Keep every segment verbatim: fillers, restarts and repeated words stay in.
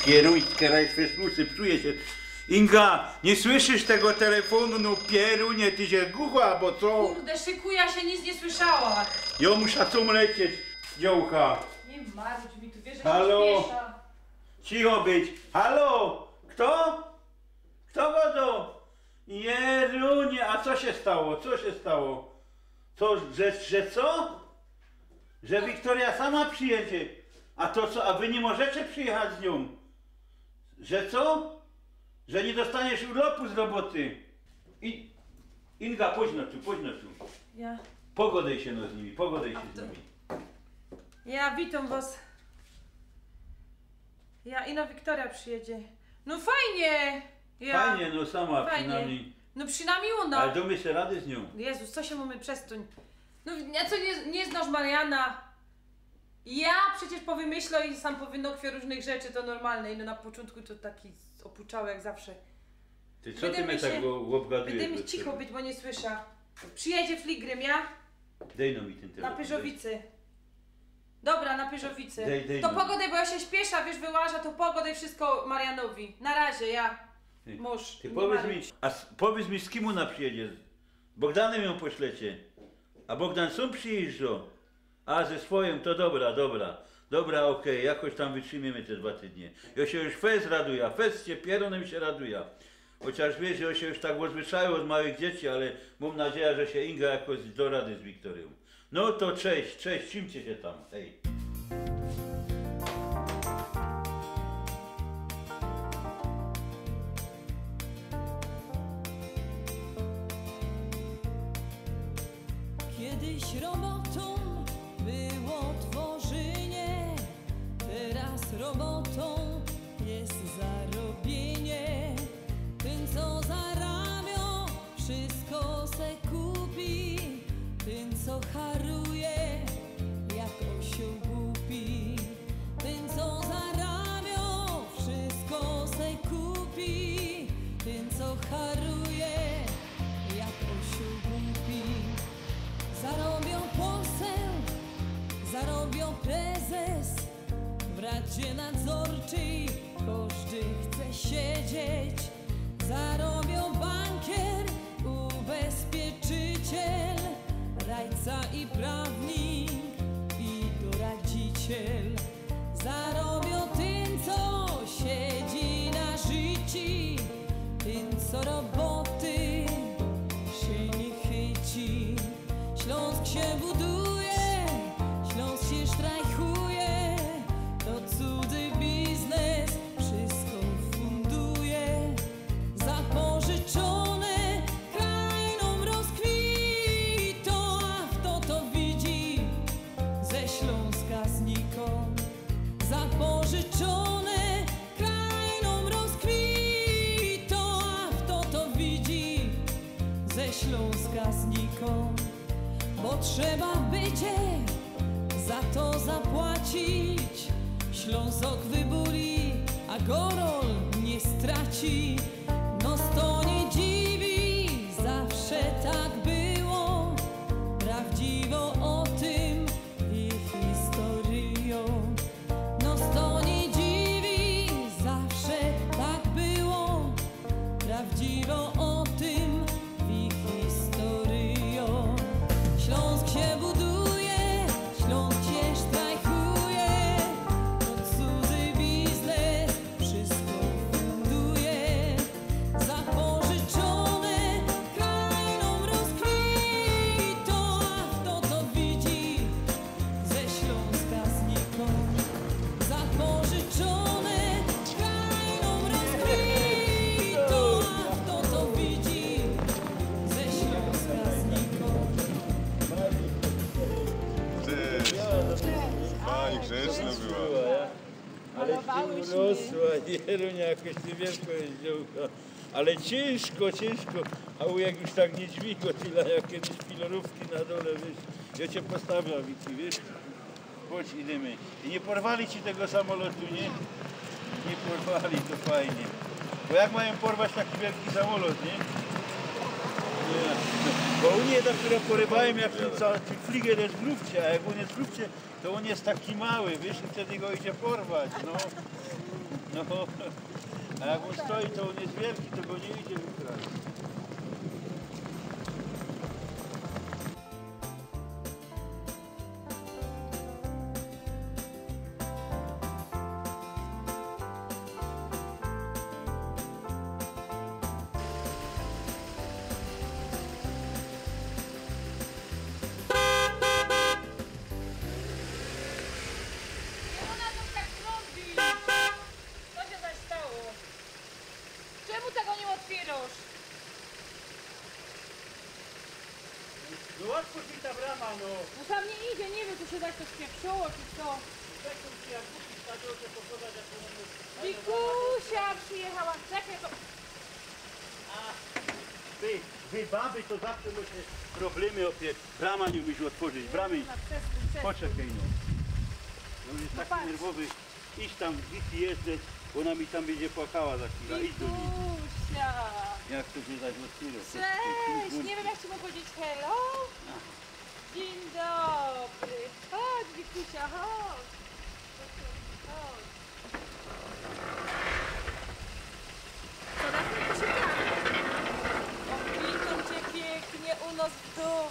Pieruńska, rajfeslusy, psuje sie. Inga, niy słyszysz tego telefōnu, no pierunie, ty sie gucho abo co? Kurde, szykuj, ja sie nic niy słyszała. Jo musza sam lecieć, dziołcha. Niy marudź mi tu, wiysz, że sie śpiesza. Halo? Cicho być. Halo? Kto? Kto godo? Jezunie, a co sie stało? Co sie stało? Co, że, że co? Że Wiktoria sama przijedzie? A to co, a wy niy możecie przijechać z niōm? Że co? Że niy dostaniesz urlopu z roboty? I, Inga, pōdź no tu, pōdź no tu. Ja. Pogodej sie no z nimi, pogodej sie z nimi. Ja, witōm was. Ja, ino Wiktoria przijedzie. No fajnie! Ja. Fajnie, no sama przinajmnij. No przinajmnij ôna. Ale dōmy sie rady z niōm. Jezus, co sie mōmy przestōń. No, a co, niy, niy znasz Mariana? Ja przecież powymyślã i sam powynokwiã rōżnych rzeczy, to normalne. I no na poczōntku to taki opuczały jak zawsze. Ty, co ty mie tak ôbgadujesz? Bydymy cicho być, bo niy słysza. Przijedzie fligrym, ja? Dej no mi tyn telefōn. Na Pyrzowicy. Dobra, na Pyrzowicy. Dej, dej no. To pogodej, bo ja sie śpiesza, wiysz, wyłaża, to pogodej wszystko Marianowi. Na razie, ja. Ty, mosz, ty niy powiydz mi, a s-, powiydz mi, z kim ôna przijedzie? Z Bogdanym jōm poślecie. A Bogdan sam przijyżdżo. A, ze swojym, to dobra, dobra. Dobra, okej, jakoś tam wytrzimiymy te dwa tydnie. Jo sie już fest raduja, fest sie pierōnym sie raduja. Chociaż wiysz, jo sie już tak ôzwyczajōł ôd małych dzieci, ale mōm nadzieja, że sie Inga jakoś do rady z Wiktoriōm. No to cześć, cześć, trzimcie sie tam, hej. Kiedyś robotą było tworzynie, teraz robotą jest zarobienie. Tyn, co zarabio, wszystko se kupi. Tyn, co haruje, jak osioł głupi. Tyn, co zarabio, wszystko se kupi. Tyn, co haruje, jak osioł głupi. Zarobiōm poseł, zarobiōm prezes, w radzie nadzorczyj kożdy chce siedzieć. Zarobiōm bankier, ubezpieczyciel, rajca i prawnik, i doradziciel. Zarobiōm tyn, co siedzi na życi, tyn, co roboty sie niy chyci. Ślōnsk sie buduje, Ślōnsk sie sztrajchuje, to cudzy biznes wszystko funduje. Zapożyczōne krajnōm rozkwito, a fto to widzi, ze Ślōnska znikōm. Zapożyczōne krajnōm rozkwito, a fto to widzi, ze Ślōnska znikōm. Bo trzeba bydzie za to zapłacić. Ślōnsk wybuli, a gorol niy straci. Nos to niy dziwi, zawsze tak było. Prawdziwo ô tym wiysz historyjōm. Nos to niy dziwi, zawsze tak było. Prawdziwo ô tym wiysz historyjōm. Ślōnsk sie buduje, Ślōnsk sie sztrajchuje, to cudzy biznes wszystko funduje. Zapożyczōne krajnōm rozkwito, a fto to widzi, ze Ślōnska znikōm. Zapożyczōne krajnōm rozkwito, a fto to widzi, ze Ślōnska znikōm. Cześć. Pani grzeczna była. Ale ci urosła, Jerunia, jakoś ty wielko jest, dziołcha. Ale ciynżko, ciynżko. A u, jak już tak niy dźwigŏ tyle, jak kiedyś pilorówki na dole, wiysz. Jŏ cie postawiã, Wiki, wiysz? Chodź, idymy. I niy porwali ci tego samolotu, niy? Niy porwali, to fajnie. Bo jak majōm porwać taki wielki samolot, niy? Niy. Bo u nij dopiero porywajōm, jak tyn ca-, tyn fliger jest w lufcie, a jak ôn jest w lufcie, to ôn jest taki mały, wiysz, i wtedy go idzie porwać, no. No, a jak ôn stoi, to ôn je wielki, to go niy idzie wykraść. Ona to tak robi! Co sie zaś stało? Czemu tego nie otwierasz? No otwórz mi ta brama, no! No tam nie idzie, nie wiem, czy się zaś coś pieprzyło, czy co. Czekaj, czy ja kupić, tak, żeby pokazać, jak ona jest. Wikusia przyjechała, czekaj, bo... A, wy, wy baby to zawsze macie problemy, opie... Brama niy umiecie otworzyć, bramy... Na, przez, przez... Poczekaj, no. No, już no taki patrz. Nerwowy. Idź tam, Wiki, jeżdżeć, bo ôna mi tam bydzie płakała za chwila. Idź do nij. Wikusia! Jak to sie zaś otwiera? Cześć! Nie wiem, jak ci mogę powiedzieć hello? Dzień dobry. Chodź, Wikusia, chodź. Chodź. Coraz mniej ciekawe. O, witam cię pięknie u nas w domu.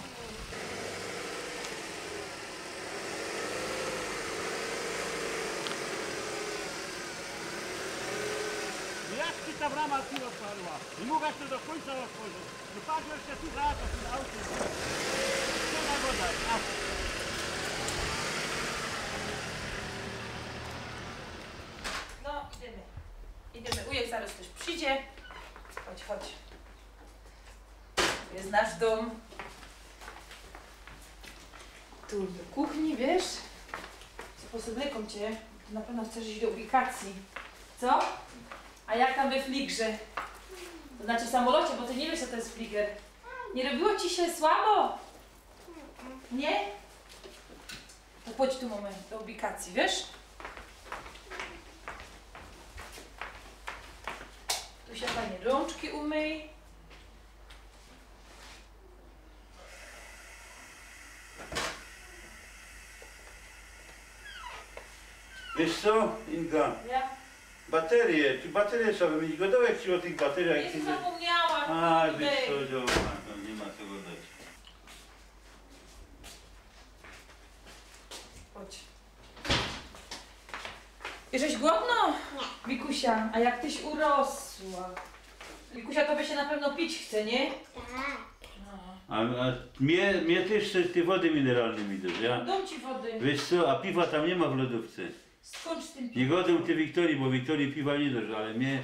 No jak ci ta brama tu otwarła? Nie mogłaś to do końca otworzyć. No patrz, jeszcze tu zaraz o tym aucie. Co za woda? A. No, idziemy. Idziemy. Ujej, zaraz ktoś przyjdzie. Chodź, chodź. To jest nasz dom. Tu do kuchni, wiesz? Co, posyłką cię? Ty na pewno chcesz iść do ubikacji. Co? A jak tam we fligrze? To znaczy w samolocie, bo ty nie wiesz, co to jest fliger. Nie robiło ci się słabo? Nie? To chodź tu, mamy do ubikacji, wiesz? Tu się fajnie rączki umyj. Wiesz co, Inga? Ja? Baterie, ty baterie trzeba wymienić. Godołek ci o tych bateriach. Jezu, zapomniałam. A, wiesz co, dobra, to nie ma co gadać. Chodź. Jesteś głodno? Nie. Wikusia, a jak tyś urosła. Wikusia, tobie się na pewno pić chce, nie? Tak. No. A, a mnie, mnie też te, te wody mineralne mi dasz, ja? Dam ci wody. Wiesz co, a piwa tam nie ma w lodówce. Skończ z tym piwem. Nie goduj ty Wiktorii, bo Wiktorii piwa nie dasz, ale mnie,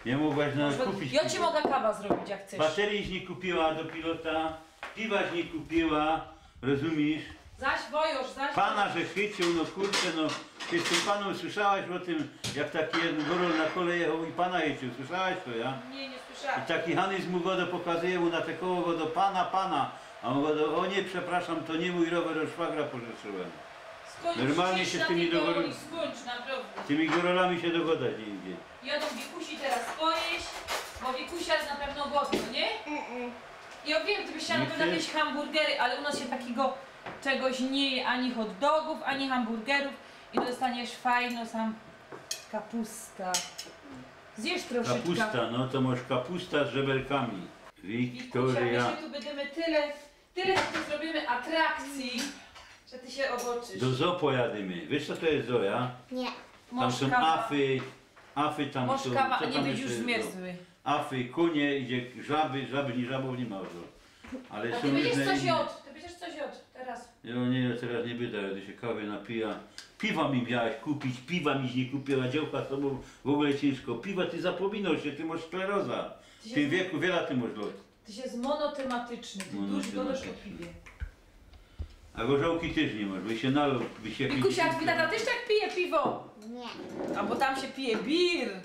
nie mogłaś na kupić piwa. Ja ci mogę kawa zrobić, jak chcesz. Baterii nie kupiła do pilota, piwa nie kupiła, rozumiesz? Zaś wojosz, zaś... Pana, że chycił, no kurczę, no. Ty z tym panem słyszałaś o tym, jak taki jeden gorol na kole jechał i pana chycił, słyszałaś to, ja? Nie, nie słyszałam. I taki Hanys mu go do pokazuje, mu na te koło go do pana, pana, a on go do, o nie, przepraszam, to nie mój rower, od szwagra pożyczyłem. Normalnie się z tymi dogor-, skończ, naprawdę. Z tymi gorolami się dogadać nie idzie. Jadą Wikusi teraz pojeść, bo Wikusia jest na pewno głodna, nie? Mm-mm. Ja wiem, ty byś chciała na pewno jakieś hamburgery, ale u nas się takiego czegoś nie je, ani hot dogów, ani hamburgerów i dostaniesz fajną sam kapusta. Zjesz troszeczkę. Kapusta, no to masz kapusta z żeberkami. Wiktoria, my się tu będziemy tyle Tyle tu zrobimy atrakcji, że ty się oboczysz. Do zoo pojadymy. Wiesz, co to jest zoo, ja? Nie. Tam są afy, afy tam są. Moszkawa, a nie być już zmierzły. Afy, konie, idzie żaby, żaby, nie, żabów nie ma w zoo. Ale są różne inne. A ty będziesz coś jadł, ty będziesz coś jadł teraz. Ja nie, ja teraz nie będę, ja się kawy napijam. Piwa mi miałaś kupić, piwa mi nie kupiła, działka z tobą w ogóle ciężko. Piwa, ty zapominasz się, ty masz skleroza. W tym wieku wiele ty masz lat. Ty się jest monotematyczny, ty dużo gadasz o piwie. A gorzołki też nie masz, by się nalał, by się... Wikusia, twój tata też tak pije piwo? Nie. A bo tam się pije beer.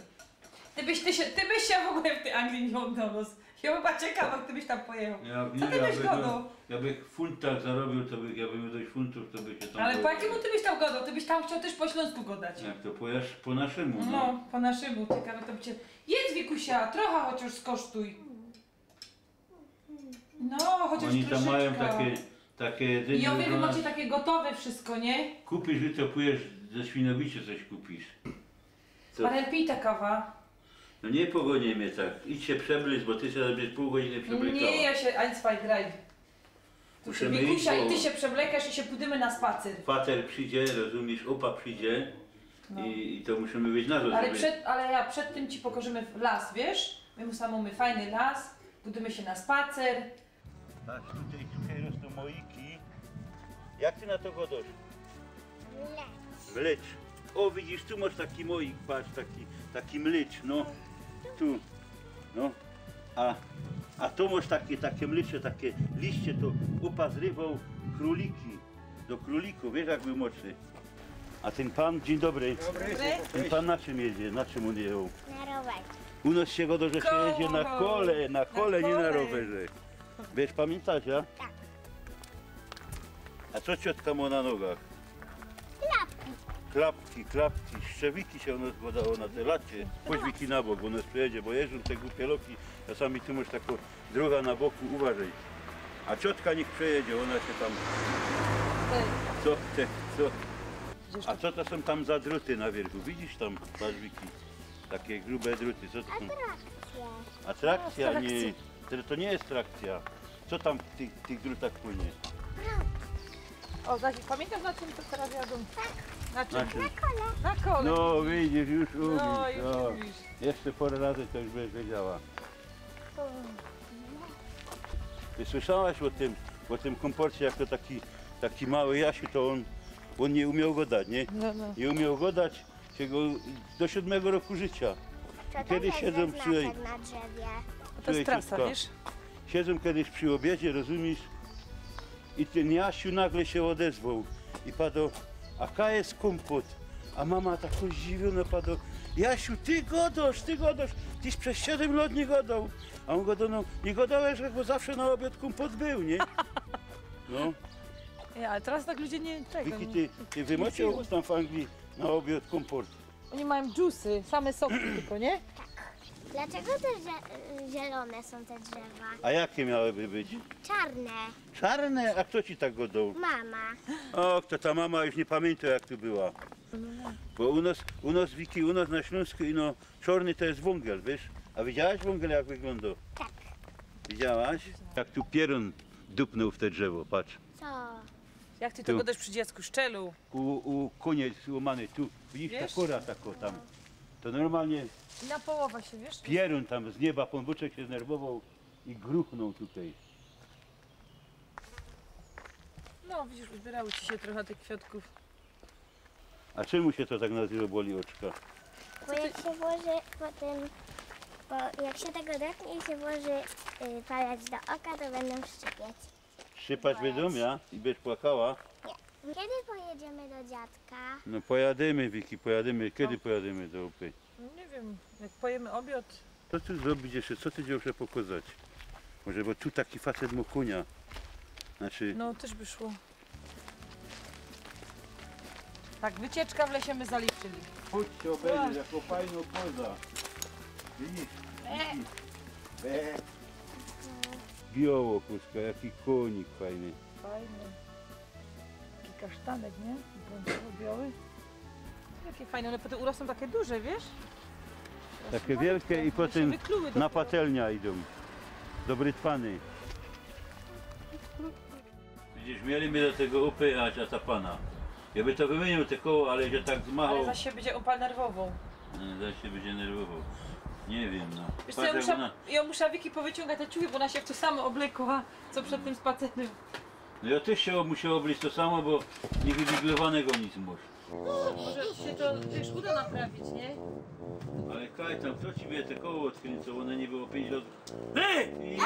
Ty byś, ty się, ty byś się w ogóle w tej Anglii nie odnalazł. Ja bym była ciekawa, ty byś tam pojechał. Co ty byś gadał? Ja bych w funtach zarobił, to bych, ja bym miał dość funtów, to by się tam... Ale po jakiemu ty byś tam gadał? Ty byś tam chciał też po śląsku gadać. Jak to po jasz-, po naszemu, no. No, po naszemu. Ciekawe, to by cię... Jedz, Wikusia, trochę chociaż skosztuj. No, chociaż troszeczkę. Oni tam mają takie, takie jedzenie. I ja wiem, wy macie takie gotowe wszystko, nie? Kupisz, jutro pójdziesz ze Świnoujścia, coś kupisz. Marel, pij ta kawa. No niy pogoń mie tak. Idź sie przeblyc, bo ty sie zaś bydziesz pōł godziny przeblykała. Niy, jo sie eins, zwei, drei. Ty Musimy sie wykusia iść, i ty bo sie przeblykŏsz i sie pōdymy na spacer. Fater przidzie, rozumisz, ōpa przidzie No. i, i to musimy wyjść na to, Ale żeby przed, ale jo, przed tym ci pokŏżymy las, wiysz? My mu sam mōmy fajny las, pōdymy sie na spacer. Patrz, tutaj, tutaj rosnōm mojiki. Jak ty na to gŏdŏsz? Mlecz. Mlecz. O, widzisz, tu masz taki mojik, patrz, taki, taki mlecz, no. Tu, no. A, a tu masz takie, takie mlecze, takie liście, to ōpa zrywoł krōliki. Do krōlikōw, wiysz, jak bōł młodszy. A tyn pan, dziyń dobry. Dobry. Tyn pan na czym jedzie? Na czym ôn jeżdżōł? Na rowerze. U nas sie gŏdŏ, że sie jedzie na kole, na kole, niy na rowerze. Wiysz, pamiyntŏsz, ja? Tak. A co ciotka mŏ na nogach? Klapki. Klapki, klapki. Szczewiki sie u nas gŏdŏło na te lacie. Chodź, Wiki, na bok, bo u nas przejedzie, bo jeżdżōm te głupie loki. Czasami tu masz takŏ droga na boku, uważej. A ciotka niych przejedzie, ôna sie tam... Ty. Co ty, co? A co to sōm tam za druty na wiyrchu? Widzisz tam, patrz, Wiki? Takie grube druty, co to sōm? Atrakcje. Atrakcje, a niy... To, to niy je trakcjŏ. Co tam w tych, tych drutach płynie? O, za-, pamiyntŏsz, na czym to terŏz jadōm? Tak. Na czym? Na czym? Na kole. Na kole. No widzisz, już umisz. No, już umisz. Jeszcze pora razy to już bydziesz wiedziała. Ty słyszałaś ô tym, ô tym kōmporcie, jak to taki, taki mały Jasiu, to ôn, ôn niy umioł gŏdać, niy? No, no. Niy umioł gŏdać, sie go do siōdmego roku życiŏ. I kedy siedzōm, słuchej, na drzewie. To je trasa, wiysz? Siedzōm kejś przi ôbiedzie, rozumisz? I tyn Jasiu nagle sie ôdezwoł i padŏ: „A kaj je kōmpot?” A mama tako zdziwionŏ padŏ: „Jasiu, ty gŏdŏsz, ty gŏdŏsz, tyś bez siedym lŏt niy gŏdoł.” A ôn gŏdŏ: „No, niy gŏdołech, bo zawsze na ôbiŏd kōmpot bōł, niy?” No. Ja, ale terŏz tak ludzie niy tego, Wiki, niy, ty, ty wymŏcioł tam w Anglii na ôbiŏd kōmpot? Ôni majōm dżusy, same soki tylko, niy? Tak. Dlaczego te zie-, zielone są te drzewa? A jakie miałyby być? Czarne. Czarne? A fto ci tak gŏdoł? Mama. Och, to ta mama już niy pamiyntŏ, jak tu była. Bo u nos, u nos, Wiki, u nos na Ślōnsku ino czŏrny to je wōngel, wiysz? A widziałaś wōngel, jak wyglōndŏ? Tak. Widziałaś? Jak tu pierōn dupnōł w te drzewo, patrz. Co? Jak ty to gŏdŏsz przi dziecku, szczelu? U, u kōnie złōmany, tu, widzisz, ta kora tako tam. To normalnie... I na połowa sie, wiysz? Pierōn tam z nieba, Pōnbōczek sie znerwowoł i gruchnōł tukej. No, widzisz, uzbierało ci sie trocha tych kwiatkōw. A czymu sie to tak nazywŏ, boli ôczka? Bo jak sie włoży potym, bo jak sie tego dotknie i sie włoży, y, palec do oka, to bydōm szczypieć. Szczypać bydōm, ja? I bydziesz płakała? Niy. Kiedy pojedziemy do dziadka? No pojadymy, Wiki, pojadymy. Kedy pojadymy do Ôpy? No niy wiym, jak pojymy ôbiŏd. Co tu zrobić jeszcze? Co ty dziewczę pokŏzać? Może, bo tu taki facet mŏ kōnia. Znaczy... No, tyż by szło. Tak, wycieczka w lesie my zaliczyli. Chodźcie ôbejrzeć, jako fajnŏ poza. Widzisz? E. Widzisz? E. Biało, kōska, jaki kōnik fajny. Fajny. Taki kasztanek, niy? Brōnzowo-biały. Jakie fajne, ône potym urosnōm takie duże, wiysz? Takie wielkie i potym na patelnia idōm. Do brytwany. Widzisz, mieli my do tego Ôpy jechać, a ta pana. Jo by to wymiyniōł te koło, ale sie tak zmachoł. Ale zaś sie bydzie Ôpa nerwowoł. No, zaś sie bydzie nerwowoł. Niy wiym, no. Wiysz co, jo musza, jo musza Wiki powyciōngać te ciuchy, bo ôna sie w to samo ôblykła, co przed tym spacerym. No jo tyż sie musioł ôblyc to samo, bo niy wywiglowanego nic mŏsz. No, może sie to, wiysz, uda naprawić, niy? Ale kaj tam, fto ci bydzie te koło ôdkryncoł, ône niy było piyńć lŏt. Hej! Jej!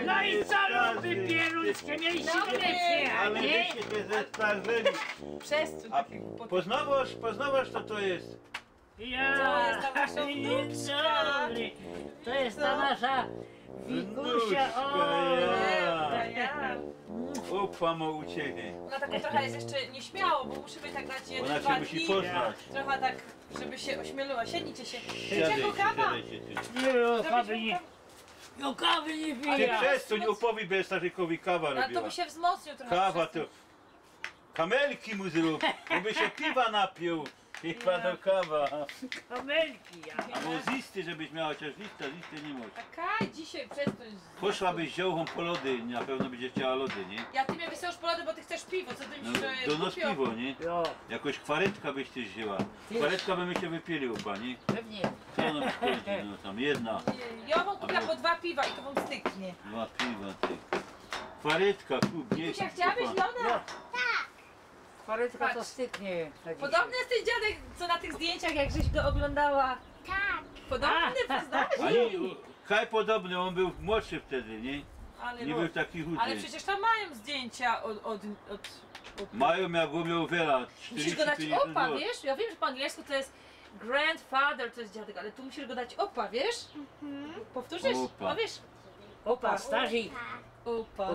No i co, lumpy pierōńskie, mieliście tyle przyjechać, niy? Ale wy sie zestarzyli. Przestrzelili. A poznŏwŏsz, poznŏwŏsz, co to je? Ja. To je ta naszŏ wnuczka. Dzień dobry. To je ta naszŏ wnuczka, o. Wnuczka, ja. Ja, ja. Ôpa mŏ uciechy. Ôna tako trocha je jeszcze niyśmiało, bo musimy tak dać jedyn, dwa dni. Ôna sie musi poznać. Trocha tak, żeby sie ôśmielała. Siednijcie sie. Siadej, siadejcie tu. Niy, jo kawy niy, jo kawy niy pijã. Ty przestōń, ôpowiy, bo jo starzykowi kawa robiła. Ale to by sie wzmocniōł trocha. Kawa to... Kamelki mu zrōb, bo by sie piwa napiył. Piwa do kawa. Kamelki, ja. Abo z listy, żebyś miała chociaż lista, z listy niy mosz. A kaj dzisiej przez to jest... Poszłabyś z dziołchōm po lody, na pewno bydzie chciała lody, niy? Ja, ty mie wysyłasz po lody, bo ty chcesz piwo, co ty myślisz, że... No, do nos piwo, niy? Jo. Jakoś kwarytka byś ty wzięła. Kwarytka by my sie wypili u pani. Pewnie. Co ona przychodzi? No tam jedna. Niy, ja wōm kupiła po dwa piwa i to wōm styknie. Dwa piwa, ty. Kwarytka, kup, niy. Ty się chciałabyś loda? No. Tak. Kwarytka to styknie. Podobny jest tyn dziadek, co na tych zdjęciach, jak żeś go oglądała. Tak. Podobny, poznałeś go? Kaj podobny, ôn bōł modszy wtedy, niy? Ale niy no, bōł taki chudy. Ale przecież tam majōm zdjęcia od, od, od, od... Majōm, jak ôn mioł wiela. Musisz go dać opa, wiesz? Ja wiem, że po angielsku to jest grandfather, to jest dziadek, ale tu musisz go dać opa, wiesz? Mhm. Powtórzysz? Opa. Powiesz? Opa, starzi. Opa.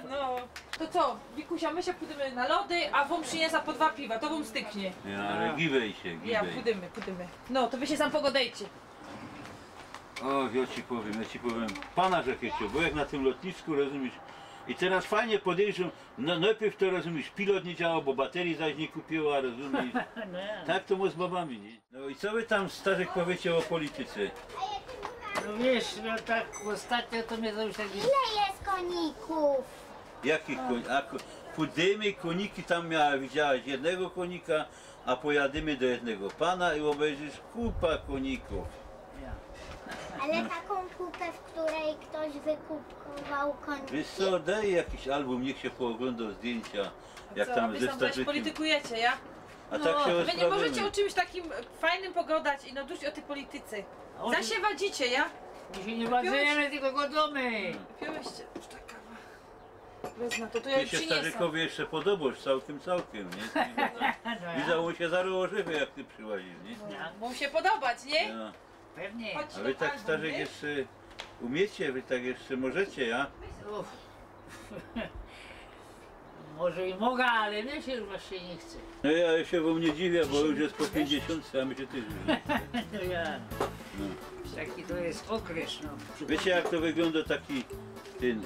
No. To co, Wikusia, my sie pōdymy na lody, a wōm przyniesa po dwa piwa, to wōm styknie. Ja, ale giwej sie, giwej. Ja, pōdymy, pōdymy. No, to wy sie sam pogodejcie. O, ja ci powiym, ja ci powiym. Pana rzekecie, bo jak na tym lotnisku, rozumisz? I teraz fajnie podejrzą, no, nojpierw to, rozumisz, pilot niy działał, bo baterii zaś niy kupiła, rozumisz? No ja. Tak to ma z babami, niy? No i co wy tam, Starzyk, powiecie o polityce? No wiesz, no tak ôstatnio to mie to już tak... Ile jest koników? Jakich koń-, a ko-, chudymi koniki tam miała, widziałaś jednego konika, a pojadymy do jednego pana i ôbejrzysz kupa konikōw. Ja. Ale taką kupę, w której ktoś wykupkował koniki. Wiysz co, dej jakiś album, niych sie pooglōndŏ zdjyńcia, jak tam ze Starzykiym. A co, wy tam coś politykujecie, ja? A tak sie... Wy niy możecie o czymś takim fajnym pogodać i no dość o tyj polityce. Zasiewa dzicie, ja? My sie niy wadzymy, tylko godomy. Piłeś się, już ta kawa. Wezmę to, to ja... Ty sie, Starzykowi, jeszcze podobasz całkiem, całkiem, niy? No ja. Widzę, ôn sie zarŏz ôżywi, jak ty przyłazisz, niy? No, bo mu sie podobać, niy? Ja. Pewnie. A wy tak, Starzyk, jeszcze umiecie, wy tak jeszcze możecie, ja? Uf. Może i mogã, ale mie sie już właśnie niy chce. No ja sie wōm niy dziwiã, bo już jest po piyńćdziesiōntce, a my sie tyż już niy chce. No ja. No. Taki to jest ôkres, no. Wiycie, jak to wyglōndŏ taki tyn,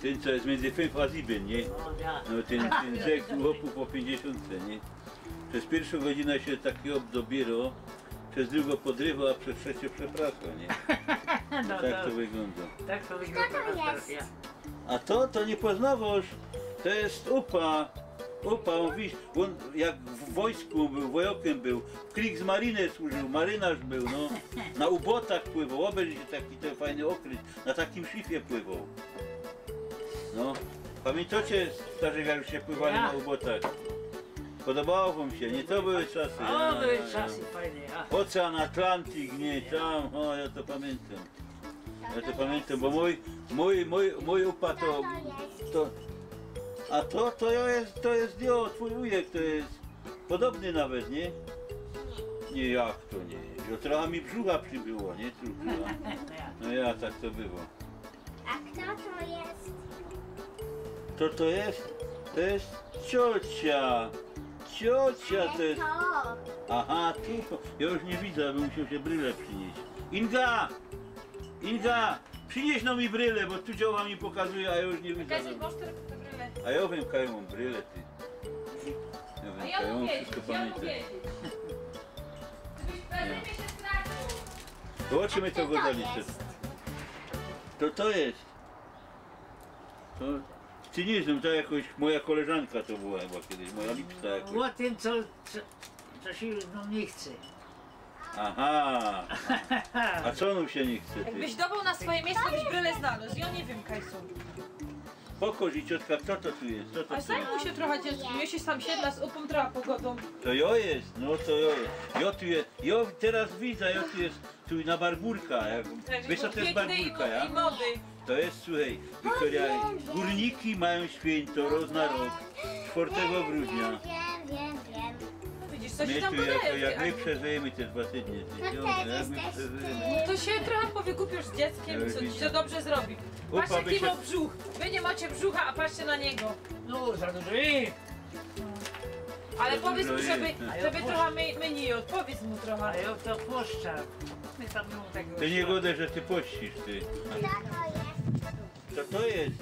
tyn, co jest miyndzy fynf a zibyn, niy? No ja. No tyn, tyn zek u chopōw po piyńćdziesiōntce, niy? Przez piyrszõ godzinã sie taki chop dobiyro, przez drugõ podrywŏ, a przez trzeciõ przeprosza, niy? No tak to wyglōndŏ. Tak to wyglōndŏ. Kto to jest? A to, to niy poznŏwŏsz? To jest upa. Upa, ôn, widzisz, ôn jak w wojsku bōł, wojŏkiym bōł, w Kriegsmarine służył, marynarz bōł, no. Na ubotach pływoł, ôbejrzyj sie, taki tyn fajny ôkryt, na takim szifie pływoł. No. Pamiyntŏcie, Starzyk, jak żeście pływali na ubotach? Podobało wōm sie, niy? To były czasy. O, ja, były czasy fajne, ja. Ocean Atlantyk, niy? Tam, o, ja to pamiyntōm. Ja to pamiyntōm, bo mōj, mōj, mōj, mōj upa to, to, a to, to jest, to jest, jo, twōj ujek to jest podobny nawet, niy? Niy, jak to niy? Jo, trocha mi brzucha przybyło, niy? Trocha. No ja, tak to było. A kto to jest? Kto to jest? To jest ciocia. Ciocia to jest. To. Aha, tu to. Ja już niy widzã, bym musiał sie bryle przynieść. Inga! Inga! Przynieś no mi bryle, bo tu dziołcha mi pokazuje, a ja już niy widzã. Pokazuj, masz te, te bryle. A ja wiym, kaj mōm bryle, ty. Ja wiym, kaj mōm, wszystko pamiyntōm. Zobaczymy, co go dali. To, to jest. To, ty niy znŏsz, to jakoś moja koleżanka to była chyba kiedyś, moja lipska jakoś. O tym, co, co, co sie już, no, niy chce. Aha. A co ôn sie niy chce, ty? Jakbyś dopōł na swoje miejsce, to byś bryle znalŏzł. Ja niy wiym, kaj sōm. Pokŏż i, ciotka, co to tu jest? Co to tu jest? A zajmuj sie trocha dzieckiem, ja sie tam siedla z upōm, trocha pogodōm. To jo jest, no to jo jest. Jo tu jest, jo teraz widzã, jo tu jest. Tu na barburka, jak, wiysz co to jest barburka, ja? To jest, słuchej, Wiktoria, gōrniki majōm świynto roz na rok, sztwortego grudnia. Wiym, wiym, wiym. Widzisz, coś tam gŏdajōm, jak my przeżyjymy te dwa tydnie, ty, jak my przeżyjymy. No to sie trocha powygłupiŏsz z dzieckiem, co ci sie dobrze zrobi. Patrz, jaki mŏ brzuch. Wy niy mŏcie brzucha, a patrzcie na niego. No, za dużo je. Ale powiydz mu, żeby, żeby trocha my-, mynij jŏdł. Powiydz mu trocha. A ja to pŏszczã. My tam niy mōm tego. Ty niy gŏdej, że ty pŏścisz, ty. Kto to jest? To, to jest,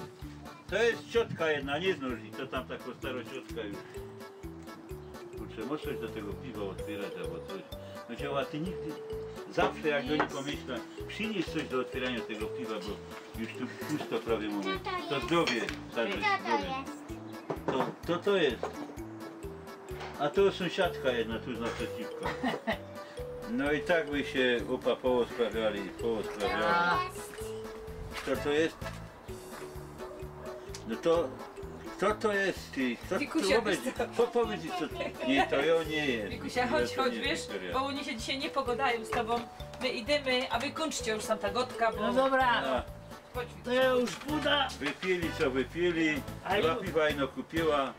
to jest ciotka jedna, niy znŏsz ji, to tam takŏ starŏ ciotka już. Czy możesz coś do tego piwa otwierać albo coś? No, a ty nigdy, zawsze jak do niej pomyślę, przynieś coś do otwierania tego piwa, bo już tu pusto prawie mamy. To zdrowie, także zdrowie. To, to, to jest. A to sąsiadka jedna tu z naprzeciwka. No i tak by się upa połosprawiali, połosprawiali. Co to jest? No to, co to jest, ty? Co to ma być? Co powiedzieć, co? Nie, to ja nie jest. Wikusia, chodź, chodź, wiesz, bo oni się dzisiaj nie pogadają z tobą. My idziemy, a wy kończcie już tam ta godka, bo... No dobra, to ja już pójdę. Wypili, co wypili, dwa piwa ino kupiła.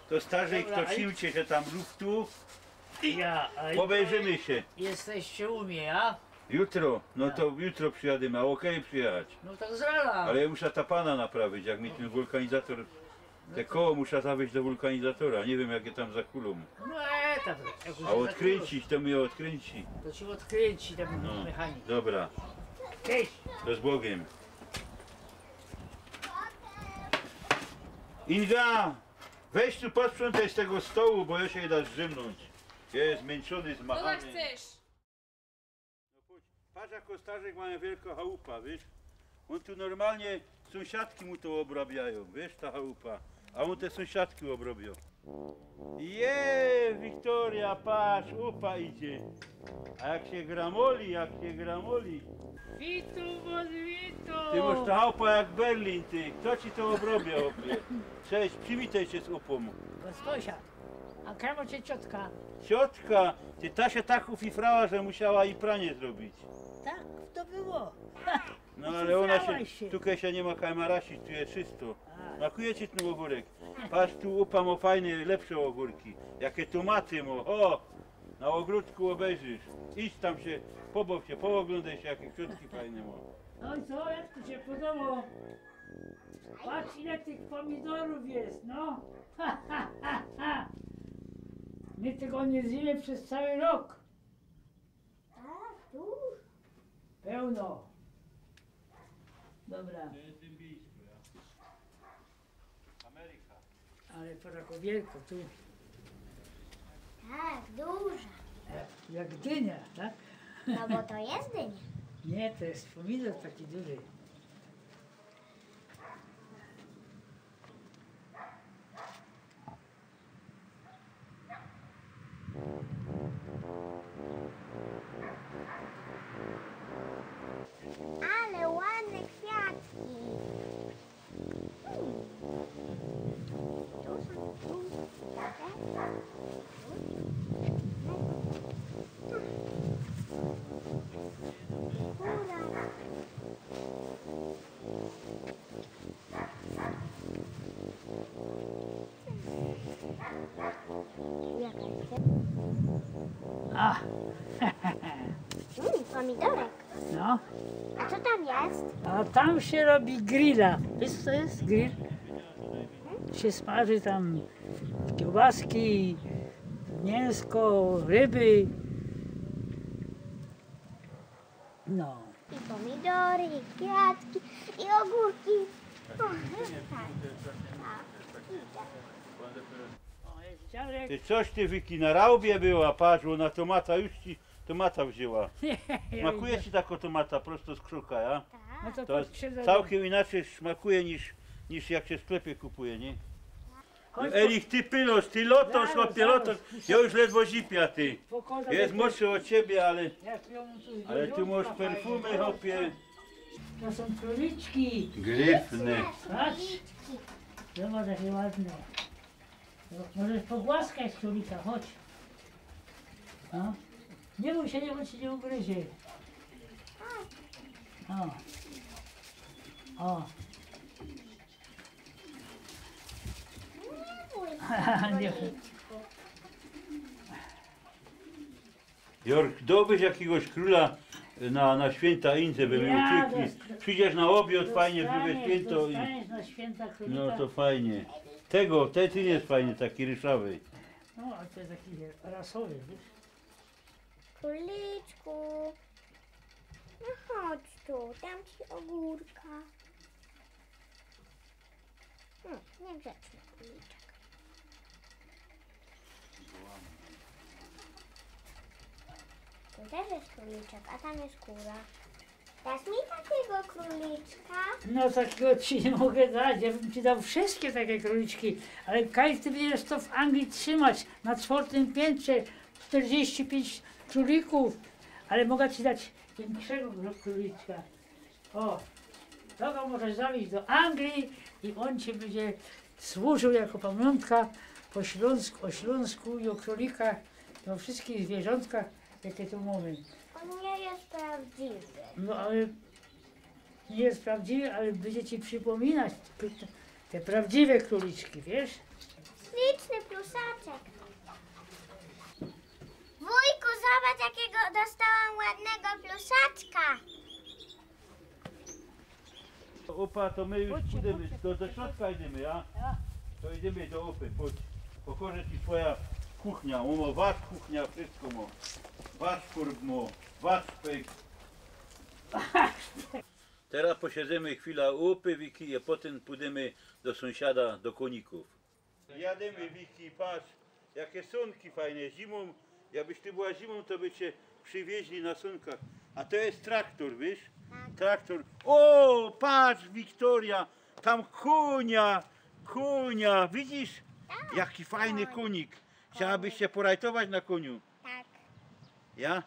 To starzej, to trzimcie się tam luftu. Ja, a jutro... Pobejrzymy się. Jesteście u mnie, ja? Jutro? No to jutro przyjadymy, a okej przyjechać. No tak z rana. Ale ja muszę ta pana naprawić, jak mi ten wulkanizator, te koło muszę zawieźć do wulkanizatora, nie wiem, jak je tam za kulą. No e, tam. A odkręcić, to mi odkręci. To ci odkręci ten mechanik. Dobra. Cześć. To z Bogiem. Inga! Weź tu posprzątaj z tego stołu, bo ja się da zdrzemnąć. Ja jest zmęczony, zmachany. Chcesz? No patrz, patrz, jako starzek mają wielką chałupę, wiesz? On tu normalnie, sąsiadki mu to obrabiają, wiesz, ta chałupa. A on te sąsiadki obrobił. Je, Wiktoria, patrz, upa idzie. A jak się gramoli, jak się gramoli. Witam was, witam. Ty masz ta chałupa jak Berlin, ty. Kto ci to obrobił, chłopie? Cześć, przywitaj się z upą. Bo sąsiad. A kramo cię ciotka. Ciotka, ty, ta się tak ufifrała, że musiała i pranie zrobić. Tak to było. No ale ona się, tu się nie ma kaj marasić, tu jest czysto. Smakuje ci ten ogórek? Patrz, tu upa ma fajne, lepsze ogórki. Jakie tomaty ma, o! Na ogródku obejrzysz. Idź tam się, pobaw się, pooglądaj się, jakie kwiatki fajne ma. No i co, jak ci się podobało? Patrz, ile tych pomidorów jest, no. My tego nie zjemy przez cały rok. A, tu? Pełno. Dobra. To jest dymbijsko, ja. Ameryka. Ale to tako wielko tu. Tak, duża. Jak, jak dynia, tak? No bo to jest dynia. Nie, to jest pomidor taki duży. Ale ładne kwiatki. Hmm. Tu są, tu. Hura. A. Mm, pomidorek. No. A co tam jest? A tam się robi grilla. Wiesz, co jest grill? Się smaży tam kiełbaski, mięsko, ryby. No. I pomidory, i kwiatki, i ogórki. O, no tak. A, idzie. Ty coś ty, Wiki, na raubie była, patrz, ona tomata, już ci tomata wzięła. Nie, ja... Smakuje ci taka tomata prosto z krzuka, ja? Tak. No to, to tak się całkiem inaczej smakuje niż, niż jak się w sklepie kupuje, nie? Chodź, Erich, ty pylosz, ty lotosz, chłopie, lotosz. Ja już ledwo zipię, ty. Jest młodszy od ciebie, ale, ale ty masz perfumy, chłopie. To są króliczki. Gryfne. Patrz. Zobacz, jakie ładne. Możesz pogłaskać królika, chodź. No. Nie bój się, nie, bo ci nie ugryzie. O. O. Nie. Jork, dobyś jakiegoś króla na, na święta Inze, by my uciekli. Przyjdziesz na obiad, fajnie, w drugie święto i... Dostaniesz na święta królika. No to fajnie. Tego, ten, ten jest fajny, taki ryszawy. No, ale to jest taki rasowy, wiesz? Króliczku, no chodź tu, dam ci ogórka. Hmm, niegrzeczny króliczek. Też jest króliczek, a tam jest kura. Dasz mi takiego króliczka? No, takiego ci nie mogę dać. Ja bym ci dał wszystkie takie króliczki, ale kaj ty będziesz to w Anglii trzymać na czwartym piętrze, czterdzieści pięć królików, ale mogę ci dać większego kró- króliczka. O, to go możesz zawieźć do Anglii i on ci będzie służył jako pamiątka po śląsku, o Śląsku i o królikach i o wszystkich zwierzątkach, jakie tu mamy. On nie jest prawdziwy. No ale nie jest prawdziwy, ale będzie ci przypominać te, te prawdziwe króliczki, wiesz? Śliczny pluszaczek. Wujku, zobacz, jakiego dostałam ładnego pluszaczka. Opa, to my już idziemy, do, do środka idziemy, ja? To idziemy do opy, chodź. Pokorzę ci twoja kuchnia, mamo, wasz kuchnia, wszystko mo. Wasz kurb mo, wasz pyk. Teraz posiedzimy chwilę u opy, Wiki, i potem pójdziemy do sąsiada, do koników. Jadymy, Wiki, patrz, jakie sōnki fajne zimōm. Jakbyś ty była zimōm, to by cię przywieźli na sōnkach. A to jest traktor, wiesz? Traktor. O, patrz, Wiktoria, tam konia, konia, widzisz? Jaki fajny konik. Chciałabyś się porajtować na koniu? Tak. Ja?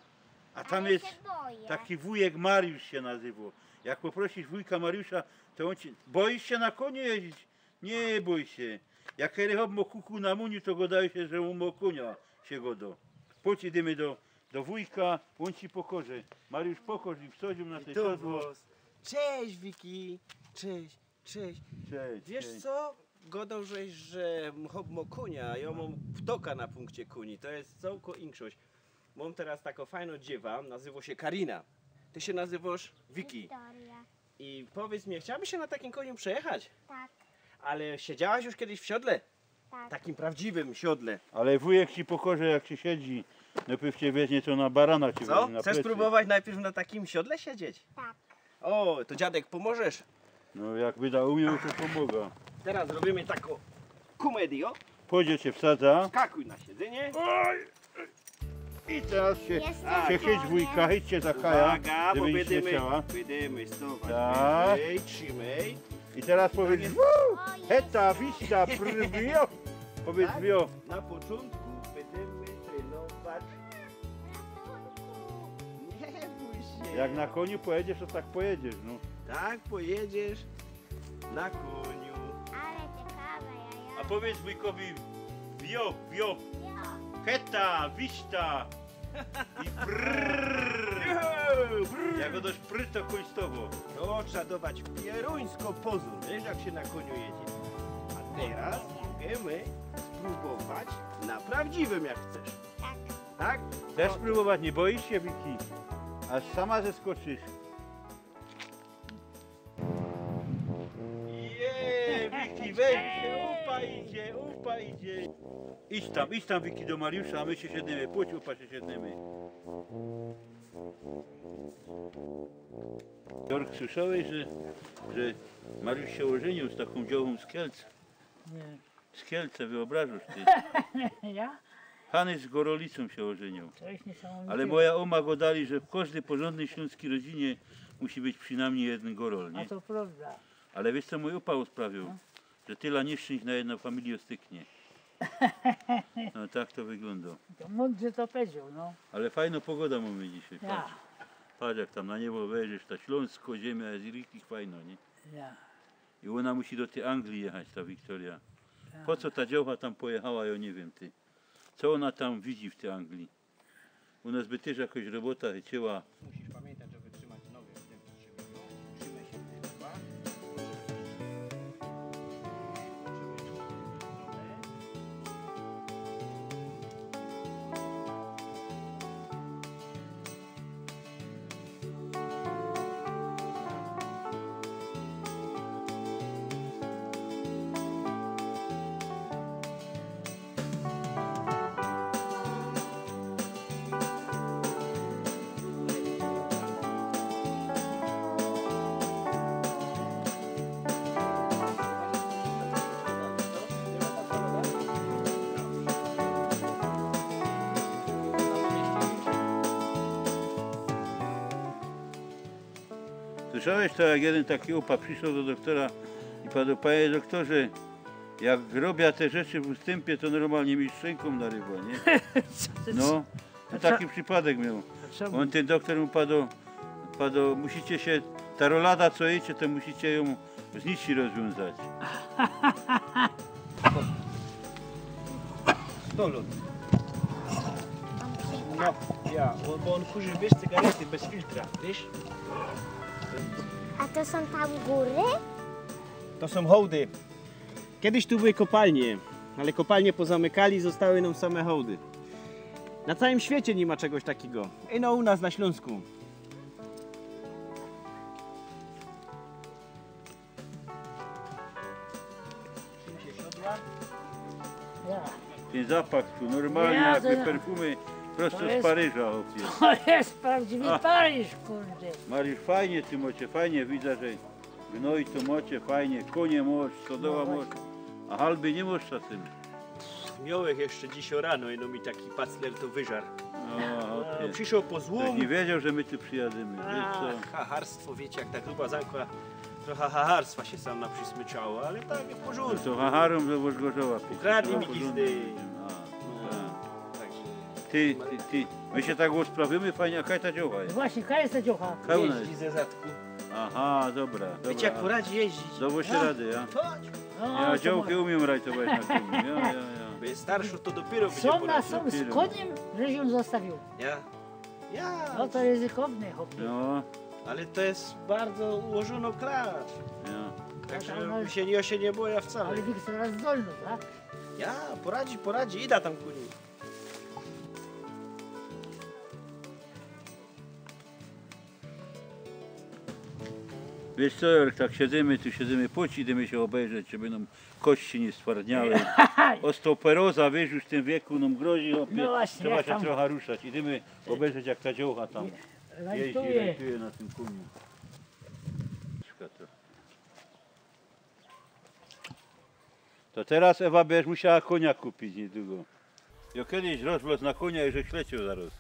A tam Ale jest się boję. Taki wujek Mariusz się nazywał. Jak poprosisz wujka Mariusza, to on ci... Boisz się na koniu jeździć? Nie bój się. Jak rychob mo kuku na muniu, to gadaje się, że u mo konia się godo. Chodź, idziemy do, do wujka, on ci pokorze. Mariusz, pokorz i wsadzimy na te siodło. Cześć, Wiki. Cześć, cześć. Cześć, Wiesz cześć. Co? Godał żeś, że chop mo konia, a ja mam ptoka na punkcie koni. To jest całko inkszość. Mam teraz taką fajną dziewę, nazywa się Karina. Ty się nazywasz Wiki. Wiktoria. I powiedz mi, chciałabyś się na takim koniu przejechać? Tak, Ale siedziałaś już kiedyś w siodle? tak. Takim prawdziwym siodle. Ale wujek ci pokorze, jak się siedzi. Najpierw cię weźmie, to na barana cię Co? weźmie, na Chcesz plecy. Spróbować najpierw na takim siodle siedzieć? Tak. O, to dziadek, pomożesz? No, jak byda umiał, to pomogę. Teraz robimy taką komedię. Pójdzie cię wsadza. Skakuj na siedzenie. I teraz się, Jest się chyć spokojnie. Wujka, chyć cię za kaja, Uwaga, bo żeby nie będziemy, śmieciała. Będziemy stować Tak. wyżej, trzymaj. I teraz powiedz: O, jest. Heta, wista, brwio. Powiedz: Tak? Wio. Na początku będziemy trenować. Nie bój się. Jak na koniu pojedziesz, to tak pojedziesz, no. Tak, pojedziesz na koniu. Ale ciekawe, ja, ja. A powiedz wujkowi: Wio, wio. Ja. Heta, wista. I brrr. Jak go dość pry, to koń z tobą. To trzeba dawać pieruńsko pozór, wiesz, jak się na koniu jedzie. A teraz możemy spróbować na prawdziwym, jak chcesz. Tak. Tak? Chcesz spróbować? Nie boisz się, Wiki? Aż sama zeskoczysz. Je, Wiki, weź się, upa idzie, upa idzie. Idź tam, idź tam, Wiki, do Mariusza, a my się siedniemy. Pójdź, upa, się siedniemy. Jork, słyszałeś, że, że Mariusz się ożenił z taką działką z Kielc? Nie. Z Kielce, wyobrażasz ty? Ja? Hany z Gorolicą się ożenił. To jest niesamowite. Ale moja oma godali, że w kożdy porządnej ślōnskij rodzinie musi być przynajmniej jedyn Gorol, A nie? To prawda. Ale wiesz, co mōj opał sprawił? Że tela nieszczyńść na jedno familijŏ styknie. No, tak to wyglōndo. To mądrze to powiedział, no. Ale fajno pogoda mōmy dzisiej, Ja. Patrz. Patrz, jak tam na niebo wejrzysz, ta ślōnsko ziymia je richtig fajno, nie? Ja. I ôna musi do tyj Anglii jechać, ta Wiktoria. Po co ta dziołcha tam pojechała, jŏ niy wiym, ty. Co ôna tam widzi w tyj Anglii? U nos by tyż jakoś robota chyciła. Musisz pamiętać, żeby trzymać nogi w tym, co się robiło. Trzymaj się w tym, dwa. Słyszałeś to, jak jedyn taki ôpa prziszoł do doktora i padoł: „Panie doktorze, jak robia te rzeczy w ustympie, to normalnie mi szczękōm narywa”, nie? Co ty No, to A co- taki przipadek mioł. A czemu? Ôn, tyn doktor mu padoł, padoł: „Musicie sie, ta rolada, co jecie, to musicie jōm z nici rozwiōnzać”. Stolot. No, ja, bo, bo ôn kurzi, wiysz, cygarety bez filtra, wiysz? A to sōm tam gury? To sōm hołdy. Kejsik tu były kopalnie, ale kopalnie pozamykali, zostały nōm same hołdy. Na cołkim świecie niy ma czegoś takigo. Ino u nas na Ślōnsku. Tyn zapach tu normalnie, ja, jak to ja- perfumy prosto z Paryża, chopie. To je prawdziwy Paryż, kurde. Mariusz, fajnie ty mocie, fajnie, widza, że gnoj tu mocie, fajnie, konie mosz, stodoła mosz, a halby niy mosz czasym. Miołech jeszcze dzisiej rano, ino mi taki pacner to wyżar. No, chopie. Prziszoł po złōm. Niy wiedzioł, że my tu przijadymy, wiysz co? Ach, hacharstwo, wiycie, jak ta gruba zamkła, trocha hacharstwa sie sam naprzismyczało, ale tak, w porzōndku. No to hacharōm do Włoszgorzowa. Ukradli mi gizdy. A, no tak. Także ty, ty, ty. My sie tak ôsprawiōmy fajnie, a kaj ta dziołcha je? Właśnie, kaj je ta dziołcha? Kaj ôna je? Jeździ ze zadku. Aha, dobra, dobra. Wiycie, jak poradzi jeździć. Dało sie radę, ja? Chodź. No, ja dziołchy umiym rajtować na kōniu, ja, ja, ja. Bo je starszy, to dopiyro bydzie poradzi. Sōm na sōm z kōniym, żeś jōm zostawiōł. Ja? Ja. No to ryzykowne, chopie. No. Ale to je bardzo ułożōno klacz. Ja. Także jŏ sie, jŏ sie niy boja wcale. Ale Wiktor zdolny, tak? Ja, poradzi, poradzi, ida tam ku niyj. Wiysz co, Jork, tak siydymy, tu siydymy, pōdź, idymy sie ôbejrzeć, żeby nōm kości niy stwardniały. Osteoporoza, wiysz, już w tym wieku nōm grozi, chopie. No właśnie, trzeba sie trocha ruszać. Idymy ôbejrzeć, jak ta dziołcha tam jeździ, rajtuje na tym kōniu. To teroz, Ewa, bydziesz musiała kōnia kupić niydługo. Jŏ kedyś rozwlŏz na kōnia i żech ślecioł zaroz.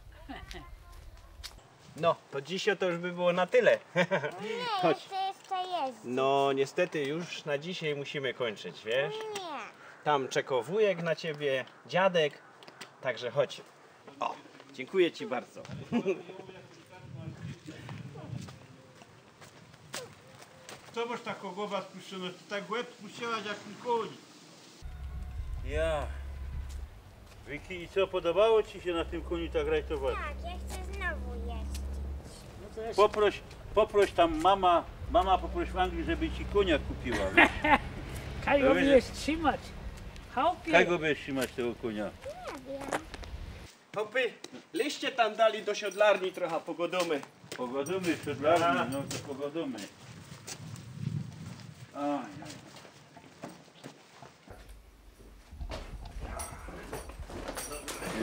No, to dzisiej to już by było na tyle. Niy, jeszcze jeździć. No, niystety już na dzisiej musimy kōńczyć, wiysz? Niy. Tam czekŏ wujek na ciebie, dziadek, także chodź. O, dziynkuję ci bardzo. Co mosz takõ gowa spuszczōnõ? Ty tak łeb spuściłaś jak tyn kōń. Ja. Wiki, i co, podobało ci sie na tym kōniu tak rajtować? Tak, ja chcę znowu jeździć. No to ja się Poproś, poproś tam mama, mama poproś w Anglii, żeby ci kōnia kupiła, wiysz? Kaj go Ja widzę. Bydziesz trzimać? Chałpie. Kaj go bydziesz trzimać, tego kōnia? Nie wiem. Chopy, leźcie tam dalij do siodlarni, trocha pogodōmy. Pogodōmy w siodlarni, no to pogodōmy. Aj, aj.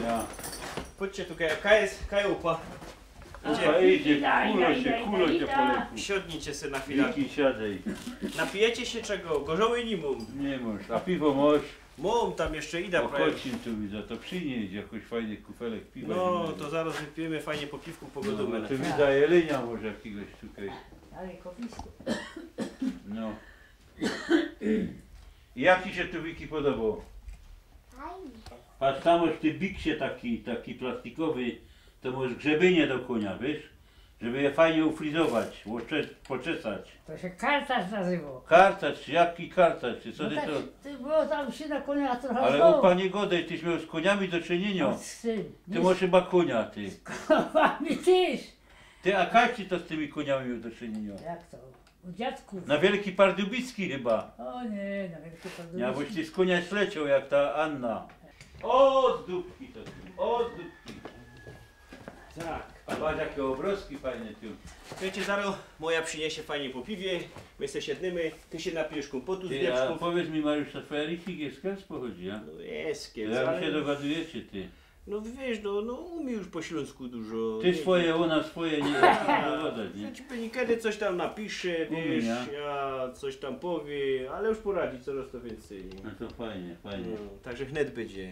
Ja. Chodźcie tu, kaj, kaj je, kaj je ôpa. Ôpa idzie, kulo sie, kulo sie po leku. Siodnijcie se na chwilã. Wiki, siadej. Napijecie się czego? Gorzoły niy mōm. Niy mōsz. A piwo mosz? Mōm tam jeszcze, ida. Bo prawie. Kocin tu widzã, to prziniyś jakoś fajny kufelek piwa. No, zimnego. To zaroz wypijymy, fajnie po piwku pogodōmy. No, no, tu widzã jelenia może jakigoś tukej. Ale kopisko. No. I jak ci sie tu, Wiki, podobało? Fajnie. Patrz, tam mosz w ty biksie taki, taki plastikowy, to mosz grzebynie do kōnia, wiysz? Żeby je fajnie ufrizować, ôcze-, poczesać. To sie kartacz nazywo. Kartacz, jaki kartacz? Ty co, no ty tak, to ty, bo tam sie na kōnia trocha Ale znał. Ôpa, niy godej, tyś mioł z kōniami do czyniynio. A z czym? Ty mosz chyba kōnia, ty. Z kōniami tyż. Ty, a kaj ci to z tymi kōniami mioł do czyniynio? Jak to? U dziadków. Na Wielki Pardubicki chyba. O niy, na Wielki Pardubicki. Ja, boś ty z kōnia ślecioł jak ta Anna. O, z dupki to ty, o, z dupki. Tak. A patrz, jakie ôbrozki fajne tu. Wiycie, zarŏz moja prziniysie fajnie po piwie, my se siednymy, ty sie napijysz kōmpotu z wieprzkōw. Ty, a powiydz mi, Mariusz, ta twoja Richtige, skōnd pochodzi, a? No je, skōnd, ale... Jak wy sie dogadujecie, ty? No wiysz, no, no umie już po ślōnsku dużo. Ty swoje, ôna swoje, niy? Ja ci powiym, niy? Wiysz, niekiedy coś tam napisze, wiysz, ja coś tam powiym, ale już poradzi corŏz to wiyncyj. No to fajnie, fajnie. No, tak że wnet bydzie.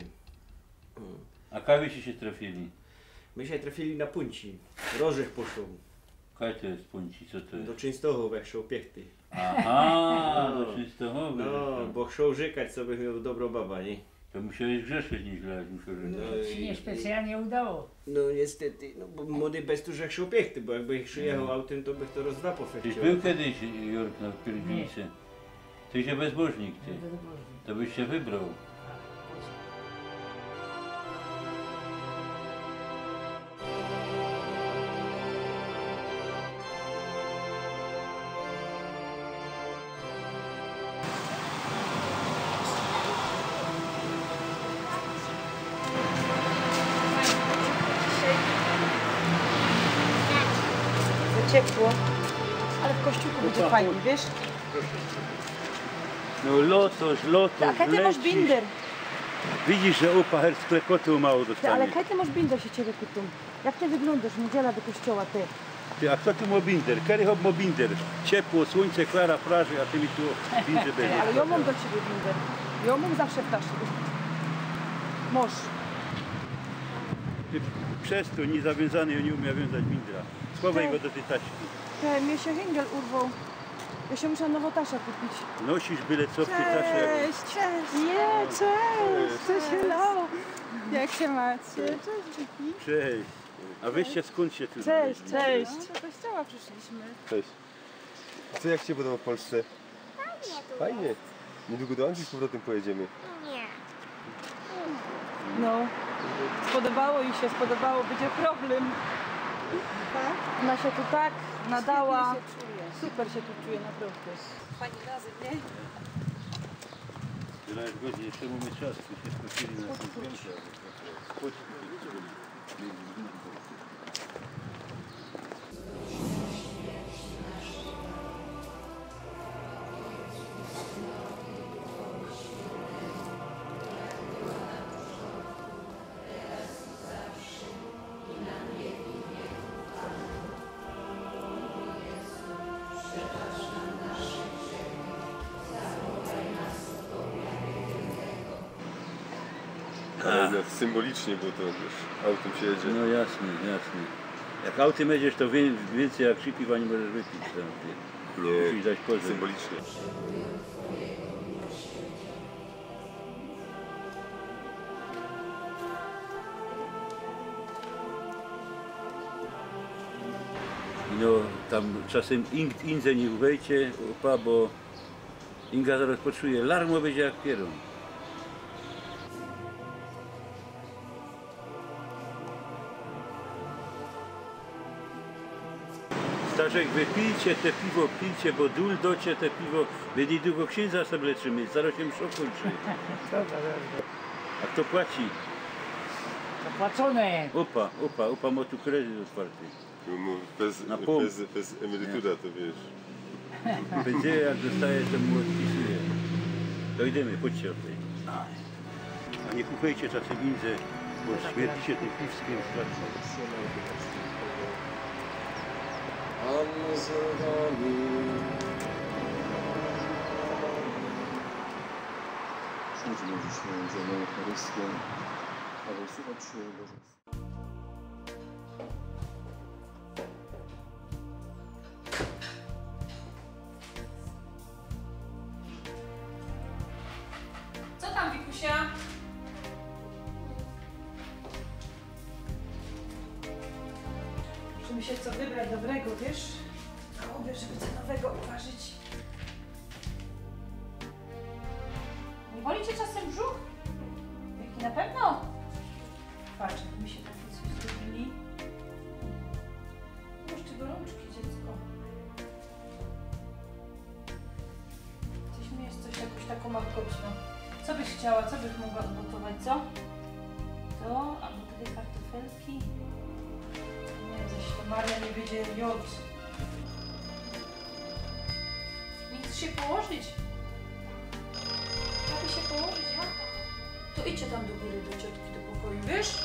A kaj wyście sie trefili? My sie trefili na Pōnci. Rożech poszoł. Kaj to je z Pōnci, co to je? Do Czynstochowy, jak szoł piechty. Aha, no. Do Czynstochowy. No, bo szoł rzykać, co bych mioł dobrõ babã, niy? To musiałeś grzeszyć nieźle, jak musiałeś. No. Ci się niespecjalnie udało. No niestety, no bo młody bez tu, że szoł piechty, bo jakbych przyjechał autym, to bych to roz dwa pofechcił. Tyś bōł kedyś, Jork, na pielgrzymce? Niy. Tyś bezbożnik, ty. Bezbożnik. To byś sie wybroł. Za ciepło. Ale w kościółku bydzie fajnie, wiysz? No lotosz, lotosz, a kaj ty mosz lecisz. Binder? Widzisz, że ôpa herz klekotu mało dostanie. Ty, ale kaj ty mosz binder, sie ciebie pytōm? Jak ty wyglōndosz w niedziela do kościoła, ty? Ty, a fto tu mŏ binder? Kery chop mŏ binder? Ciepło, słuńce, klara, praży, a ty mi tu binder bydziesz. Ale jŏ mōm do ciebie binder. Jŏ mōm zawsze w taszku. Mosz. Ty przestoń, niyzawiōnzany, jŏ niy umiã wiōnzać bindra. Schowaj go do tyj taszki. Ty, mie sie hingel urwoł. Jŏ sie muszã nowõ taszã kupić. Nosisz byle co w tyj taszy. Cześć, cześć. Nie, cześć, cześć, hello. Jak sie macie? Cześć, Wiki. Cześć. A wyście skōnd sie tu znaleźli? Cześć. No, do kościoła przyszliśmy. Cześć. Co, jak ci się podoba w Polsce? Fajnie tu jest. Fajnie. Niedługo do Anglii z powrotem pojedziemy. Nie. No. Spodobało ji sie, spodobało, bydzie problym. Tak? Ôna sie tu tak nadała. Świetnie się czuje. Super sie tu czuje, naprŏwdã. Fajnie razym, nie? Tyle jest godzin, jeszcze mōmy czas, tu sie spotkali na tym zdjęciu. Chodź, chodź. Ale jednak symbolicznie, bo to, wiesz, autym się jedzie. No jasne, jasne. Jak autym jedziesz, to wiy-, wiyncyj jak trzi piwa niy możesz wypić, to ty musisz dać pozōr. Nie, symbolicznie. No, tam czasym ing-, indzyj niy ufejcie, ôpa, bo Inga zarŏz poczuje, larmo bydzie jak pierōn. Staszek, wypijcie te piwo, pijcie, bo dōl docie te piwo, my niydługo ksiynża se wleczymy, zarŏz sie mszŏ kōńczy. Dobra, dobra. A fto płaci? Zapłacōne. Ôpa, ôpa, ôpa, mŏ tu kredyt ôtwarty. No, bez, bez, bez emerytura, to wiysz. Bydzie, jak dostaje, to mu ôdpisuje. To idymy, chodźcie ôd tyj. A niy kupujcie czasym indziej, bo śmierdzicie tym piwskim strasznie. Przyjdźmy dzisiej na Eucharystię, aby słuchać się Bożego. Co tam, Wikusia? Muszę mi się co wybrać dobrego, wiesz? Na obiad, żeby co nowego uważać. Nie boli cię czasem brzuch? Wiki, na pewno? Patrz, jak mi się takie coś zrobili. Masz ty gorączki, dziecko. Coś mi jest coś jakoś taką markotną. Co byś chciała? Co byś mogła ugotować, co? To, albo takie kartofelki? Nie, coś to Maria nie będzie jod. Nie chcesz się położyć? Lepiej się położyć, ja? To idźcie tam do góry, do ciotki, do pokoju, wiesz?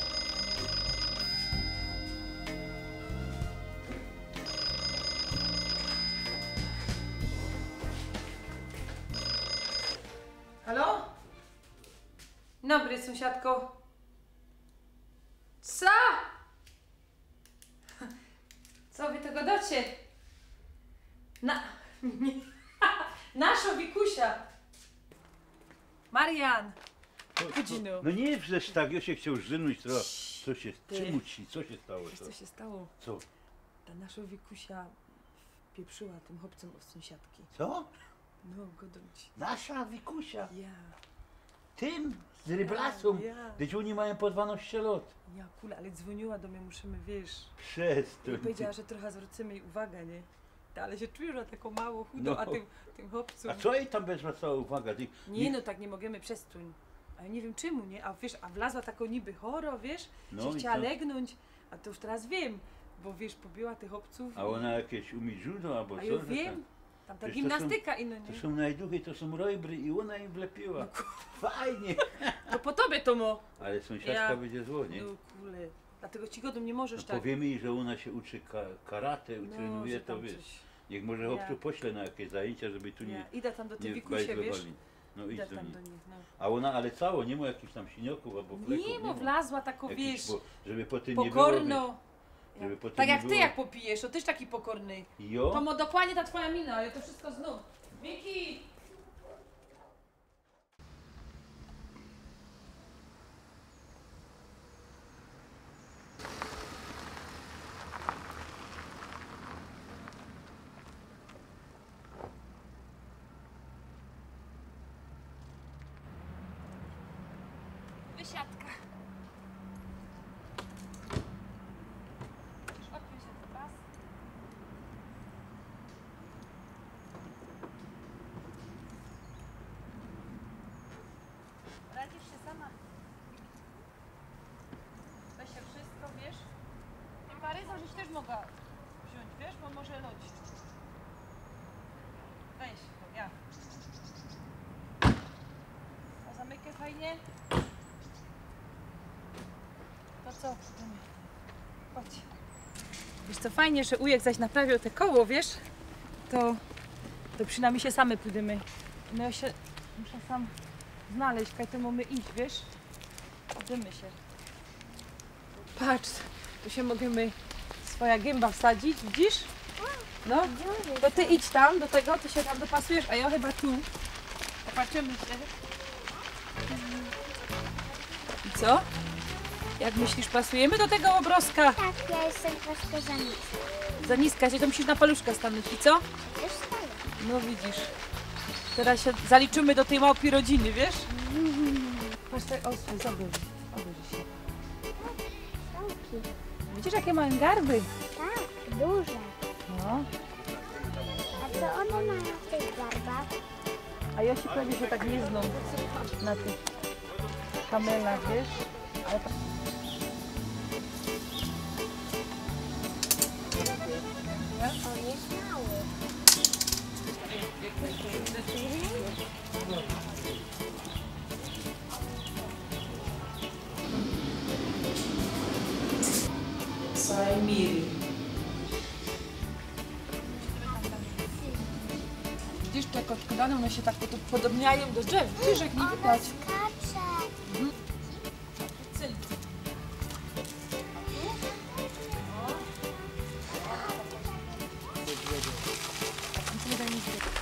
Halo? Dzień dobry, sąsiadko. Co? Co wy tego docie? Na... Naszo Wikusia! Marian! Co, co? Godzino. No niy wrzesz tak, jo sie chcioł zdrzymnōńć, to, to sie... Ty. Czym ci, co sie stało? Wiysz, to, co sie stało? Co? Ta naszo Wikusia wpiyprzyła tym chopcym ôd sōmsiadki. Co? No, godōm ci. Nasza Wikusia? Ja. Tym? Z ryblasōm? Ja, ja. Dyć ôni majōm po dwanŏście lŏt. Ja, kule, ale dzwōniła do mie, musimy, wiysz. Przestōń. I powiedziała, że trocha zwrōnimy jij uwaga, niy? Ty, ale sie czujesz, że tako mało chudo, no, a tym, tym chopcu. A co jej tam bez was cała uwaga? Ty, niy, niy, no tak niy możymy, przestōń. A jo niy wiym czymu, niy? A wiysz, a wlazła tako niby choro, wiysz? No i chciała co? Legnōńć. A to już teroz wiym, bo wiysz, pobiła tych chopców. A ôna jakeś umie judo abo co? A jo wiym. Tam ta gimnastyka ino, niy? To sōm najduchy, to sōm rojbry i ôna im wlepiyła. No ku... Fajnie. To po tobie to mo. Ale sōmsiadka bydzie zło, niy? No kule. Dlatego ci godōm, niy możesz tak. No powiymy jej, że ôna sie uczy ka-, karate, no, trenuje, że to tam wiysz. Coś. Niych może chopcōw pośle na jakeś zajyncia, żeby tu niy... Ja. Idzie tam do tyj Wikusie, wiysz? No idź do nich. Idzie tam do nich, no. A ôna, ale cało, niy ma jakichś tam siniokōw abo flekōw, niy ma? Niy, bo wlazła tako, wiysz, bo żeby potym niy było, pokorno. Wiysz, żeby potym niy było. Tak jak ty, jak popijesz, to tyż taki pokorny. Jo? To mo dokładnie ta twoja mina, jo to wszysko znōm. Wiki! Wysiadka. Musisz odpiąć ten pas. Radzisz sie sama. Weź sie wszysko, wiysz? Tyn paryzŏrz już tyż moga wziōńć, wiysz, bo może lŏcić. Weź go, ja. A zamykej fajnie. To co? Chodź. Wiysz co, fajnie, że ujek zaś naprawiōł te koło, wiysz? To, to przinajmnij sie same pōdymy. No jo sie muszã sam znalejś, kaj tu mōmy iś, wiysz? Pōdymy sie. Patrz, tu sie możymy swoja gymba wsadzić, widzisz? No, to ty idź tam, do tego, ty sie tam dopasujesz, a jo chyba tu. Popatrzymy sie. I co? Jak myślisz, pasujemy do tego ôbrŏzka? Tak, ja jestem troszkę za nisko. Za niska, że to musisz na paluszkach stanąć i co? Już stoję. No widzisz. Teraz się zaliczymy do tej małpy rodziny, wiesz? Patrz, te, o, zobacz, obejrzyj się. Ptaki. Widzisz, jakie mają garby? Tak, duże. No. A co one mają w tych garbach? A ja się prawie się tak nie znam na tych kamelach, wiesz? Ale... On jest mały. Saj Miri. Widzisz, te koczkodany, one się tak podo-, podobniają do drzew. Widzisz, jak nie widać. Skacze. Mhm.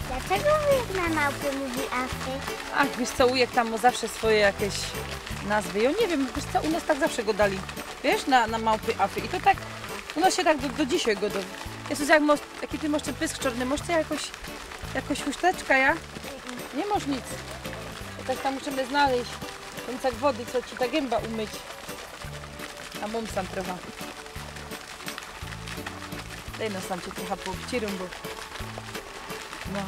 Dlaczego wujek na małpy mówi afy? Ach, wiesz co, wujek tam ma zawsze swoje jakieś nazwy. Ja nie wiem, wiesz co, u nas tak zawsze go dali. Wiesz, na, na małpy afy. I to tak, u nas się tak do, do dzisiaj go do... Jezus, jak mos-, jaki ty masz ten pysk czarny, masz ty jakoś, jakoś chusteczka, ja? Nie masz nic. Jakoś tam musimy znaleźć. Ten tak wody, co ci ta gęba umyć. A mam sam trochę. Daj no, sam cię trochę poobcierym, bo... No.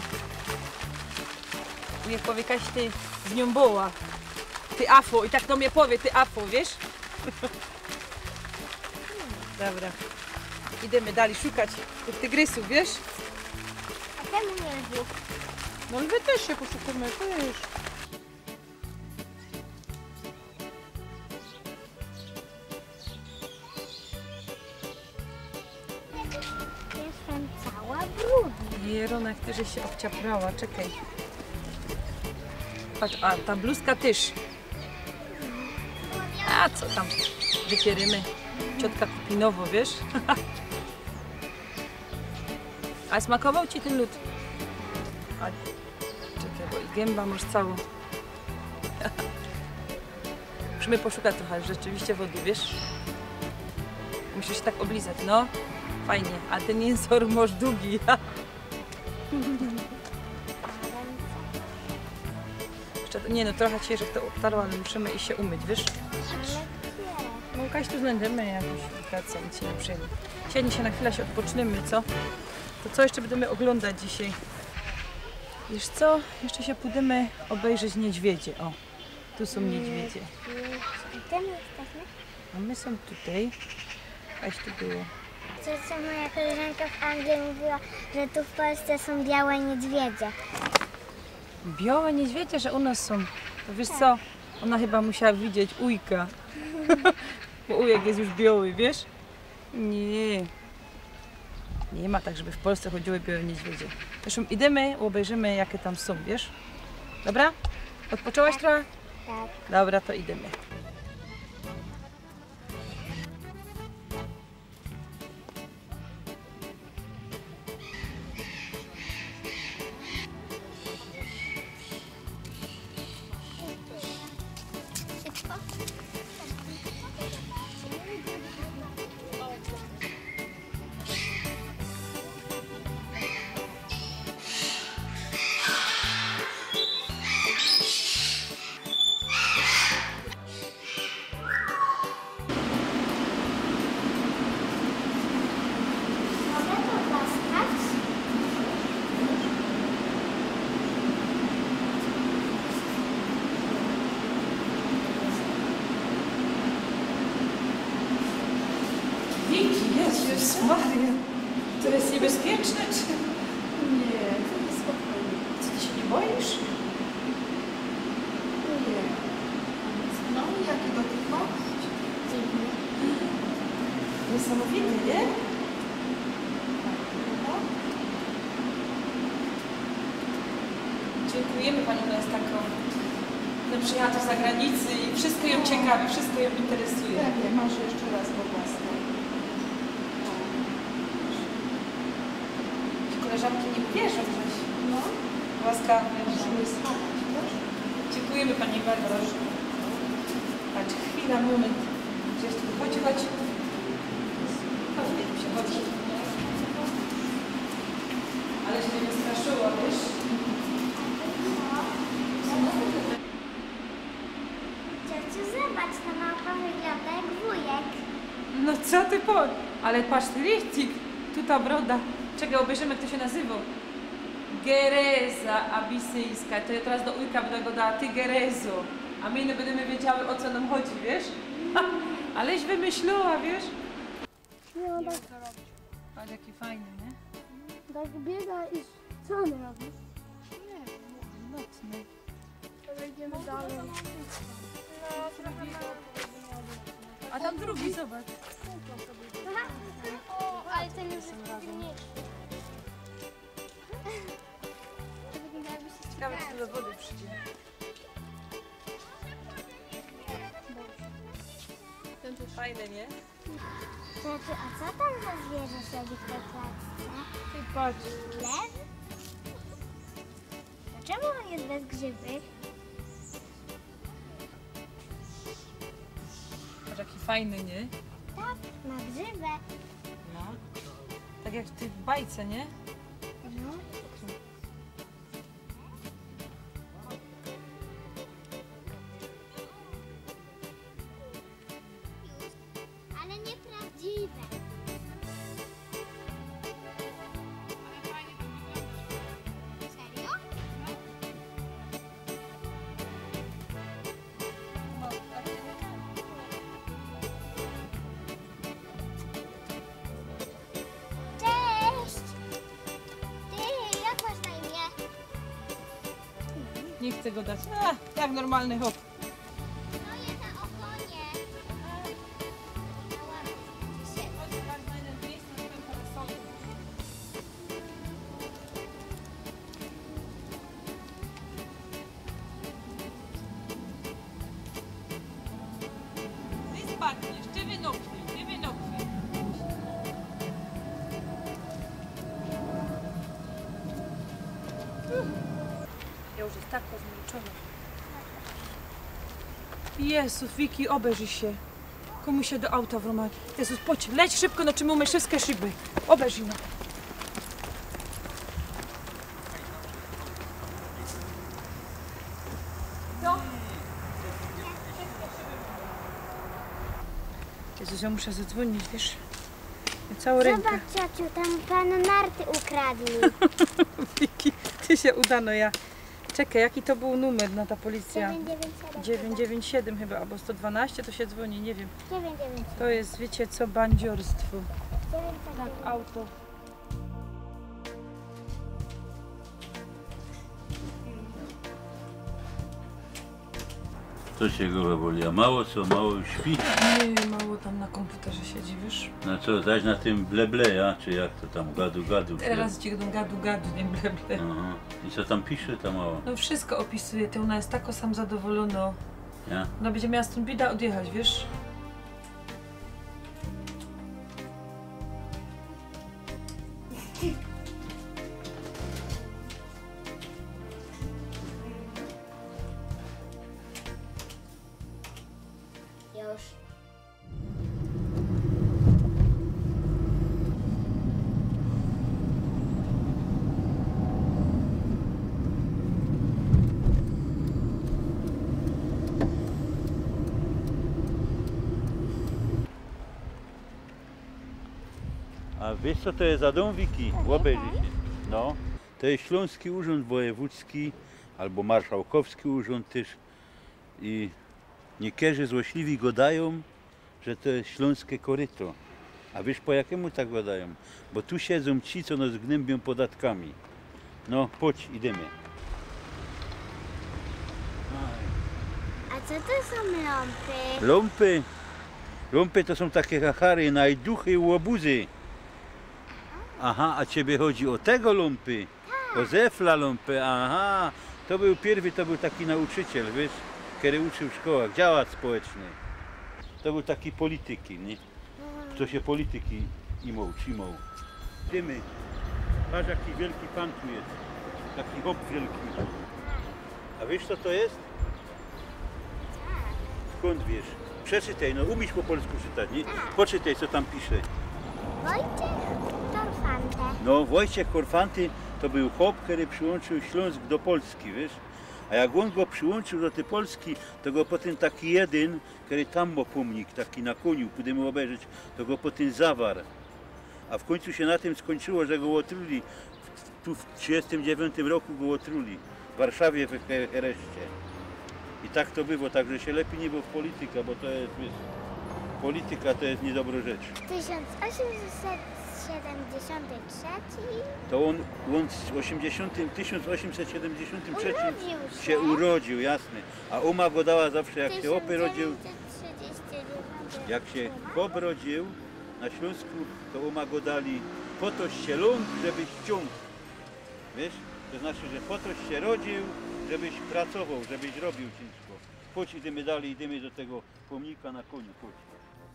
Niech powie, kaś ty z nią była. Ty afo. I tak do mnie powie, ty afo, wiesz? Dobra. Idziemy dalej szukać tych tygrysów, wiesz? A czemu nie lwów? No lwy też się poszukujemy, też. Jestem cała brudna. Jeronek, ty żeś się obciaprała, czekaj. Patrz, a ta bluzka też. A co tam? Wypierymy. Ciotka kupi nowo, wiesz? A smakowoł ci tyn lōd? A, czekej, bo i gymba mosz cołkym. Musimy poszukac trocha rzeczywiście wody, wiysz? Musisz sie tak ôblizac, no. Fajnie, a tyn jynzor mosz dugi. Jeszcze, niy no, trocha ci sie żech to ôbtarła, ale musimy iś sie umyć, wiysz? No, jakoś tu znajdziemy jakōś aplikacjõ, nic sie niy przejmuj. Siednie sie na chwila, sie ôdpocznymy, co? To co jeszcze bydymy ôglōndac dzisiej? Wiysz co? Jeszcze sie pōdymy ôbejrzeć niedźwiedzie. Ô, tu sōm niedźwiedzie. Gdzie my jesteśmy? A my sōm tukej. Aś tu było. Co, co moja koleżanka w Anglii mówiła, że tu w Polsce są białe niedźwiedzie. Białe niedźwiedzie, że u nas sōm. To wiysz co? Ôna chyba musiała widzieć ujka. Bo ujek je już bioły, wiysz? Niy. Niy ma tak, żeby w Polsce chodziły biołe niedźwiedzie. Zresztōm idymy, ôbejrzymy, jake tam sōm, wiysz? Dobra? Ôdpoczōłaś trocha? Tak. Dobra, to idymy. Mogę pogłaskać? Wilki, Jezus Maria. To jest niebezpieczne, czy? Nie, to jest spokojnie. Co, ty się nie boisz? Nie. No i jaki dotyk ma? Dziwny. Niesamowity, nie? No. Dziękujemy pani, ona jest taką, no, przyjechała z zagranicy i wszystko ją ciekawi, wszystko ją interesuje. Ja wiem, może jeszcze raz pogłaskam. Ci koleżanki nie uwierzą, że się No. Łaskawie. Musimy schować, proszę. Dziękujemy pani bardzo. Patrz, chwila, moment. Gdzieś tu chodź, chodź. Chodź, tu się chodzi. Ale się nie wystraszyła, wiesz? Ciociu, zobacz, ta małpa wygląda jak wujek. No co ty po... Ale patrz, ty lichcik, tu ta broda. Czekaj, obejrzymy, jak to się nazywa. Gereza abisyjska. To ja teraz do ujka bydã godała: ty gerezo. A my ino bydymy wiedziały, ô co nōm chodzi, wiysz? Aleś wymyślała, wiysz? No, tak. Patrz, jaki fajny, nie? Tak biega i co on robi? Nie wiem, nocny. To idziemy dalej. No, trochę mało. A tam drugi, zobacz. Aha. O, ale ten już jest trudniejszy. To wygląda, jakby się... Ciekawe, czy tu do wody przyjdzie. Ten też fajny, nie? Znaczy, a co tam za zwierzę siedzi w tej klatce? Ty patrz. Lew? Dlaczego on jest bez grzywek? Patrz, jaki fajny, nie? Tak, ma grzywę. No. Tak jak w tej bajce, nie? No. Ale nieprawdziwe. Serio? Cześć! Ty, jak masz na imię? Nie chcę go dać. A, jak normalny chłop. To jest na ogonie. Ty spadniesz, ty wynoknij, ty wynoknij. Jest tak rozmęczona. Jezus, Wiki, oberzi sie. Kōmu sie do auta wrōma. Jezus, chodź, leć szybko, no czy my umyj wszystkie szyby. Oberzi, no. Co? Jezus, ja muszę zadzwonić, wiesz? Ja całą rękę. Zobacz, ciociu, tam panu narty ukradli. Wiki, ty się udano, ja. Czekaj, jaki to był numer na ta policja? Dziewięć dziewięć siedem. Dziewięć dziewięć siedem chyba, albo sto dwanaście to się dzwoni, nie wiem. Dziewięć dziewięć siedem. To jest, wiecie co, bandziorstwo. Dziewięć dziewięć siedem. Tak, auto. Co cię głowa boli? A mało co, mało już śpi? Nie, mało tam na komputerze siedzi, wiesz? No co, zaś na tym bleble, ja? Czy jak to tam, gadu, gadu? Czy... Teraz ci gadu, gadu, nie bleble. Aha. I co tam pisze ta mała? No wszystko opisuje, ty, ona jest tako sam zadowolona. Ja? Ona będzie miała stąd bieda odjechać, wiesz? Już. A wiesz co to jest za dōm, Wiki? Obejrzyj się. No. To jest Śląski Urząd Wojewódzki albo Marszałkowski Urząd też. I niektórzy złośliwi gadają, że to jest śląskie koryto. A wiesz, po jakiemu tak gadają? Bo tu siedzą ci, co nas gnębią podatkami. No, chodź, idziemy. A co to są lampy? Lumpy? Lumpy to są takie chachary, najduchy, łobuzy. Aha, a ciebie chodzi o tego lumpy? O Zefla lumpy, aha. To był pierwy, to był taki nauczyciel, wiesz, który uczył w szkołach, działacz społeczny. To był taki polityki, nie? Kto się polityki imał, trzimał. Dymy. Patrz, jaki wielki pan tu jest. Taki chłop wielki. A wiesz, co to jest? Skąd wiesz? Przeczytaj, no, umiesz po polsku czytać, nie? Poczytaj, co tam pisze. Wojciech Korfanty. No, Wojciech Korfanty to był chłop, który przyłączył Śląsk do Polski, wiesz? A jak on go przyłączył do tej Polski, to go potem taki jeden, który tam ma pomnik, taki na koniu, pójdziemy obejrzeć, to go potem zawarł. A w końcu się na tym skończyło, że go otruli. Tu w trzydziestym dziewiątym roku go otruli. W Warszawie w he- hereszcie. I tak to było, także się lepiej nie było w polityka, bo to jest, wiesz, polityka to jest niedobra rzecz. Tysiąc osiemset siedemdziesiąt trzeci. To on, on w osiemdziesiątym, tysiąc osiemset siedemdziesiątym trzecim Urodził się. się urodził, jasne. A oma go dała zawsze, jak się chłopy rodził, Tysiąc osiemset trzydzieści dziewięć. jak się chłop rodził na Śląsku, to oma go dali po to się ląd, żeby ściąg. Wiesz? To znaczy, że po to się rodził, żebyś pracował, żebyś robił ciężko. Chodź, idziemy dalej, idziemy do tego pomnika na koniu, chodź.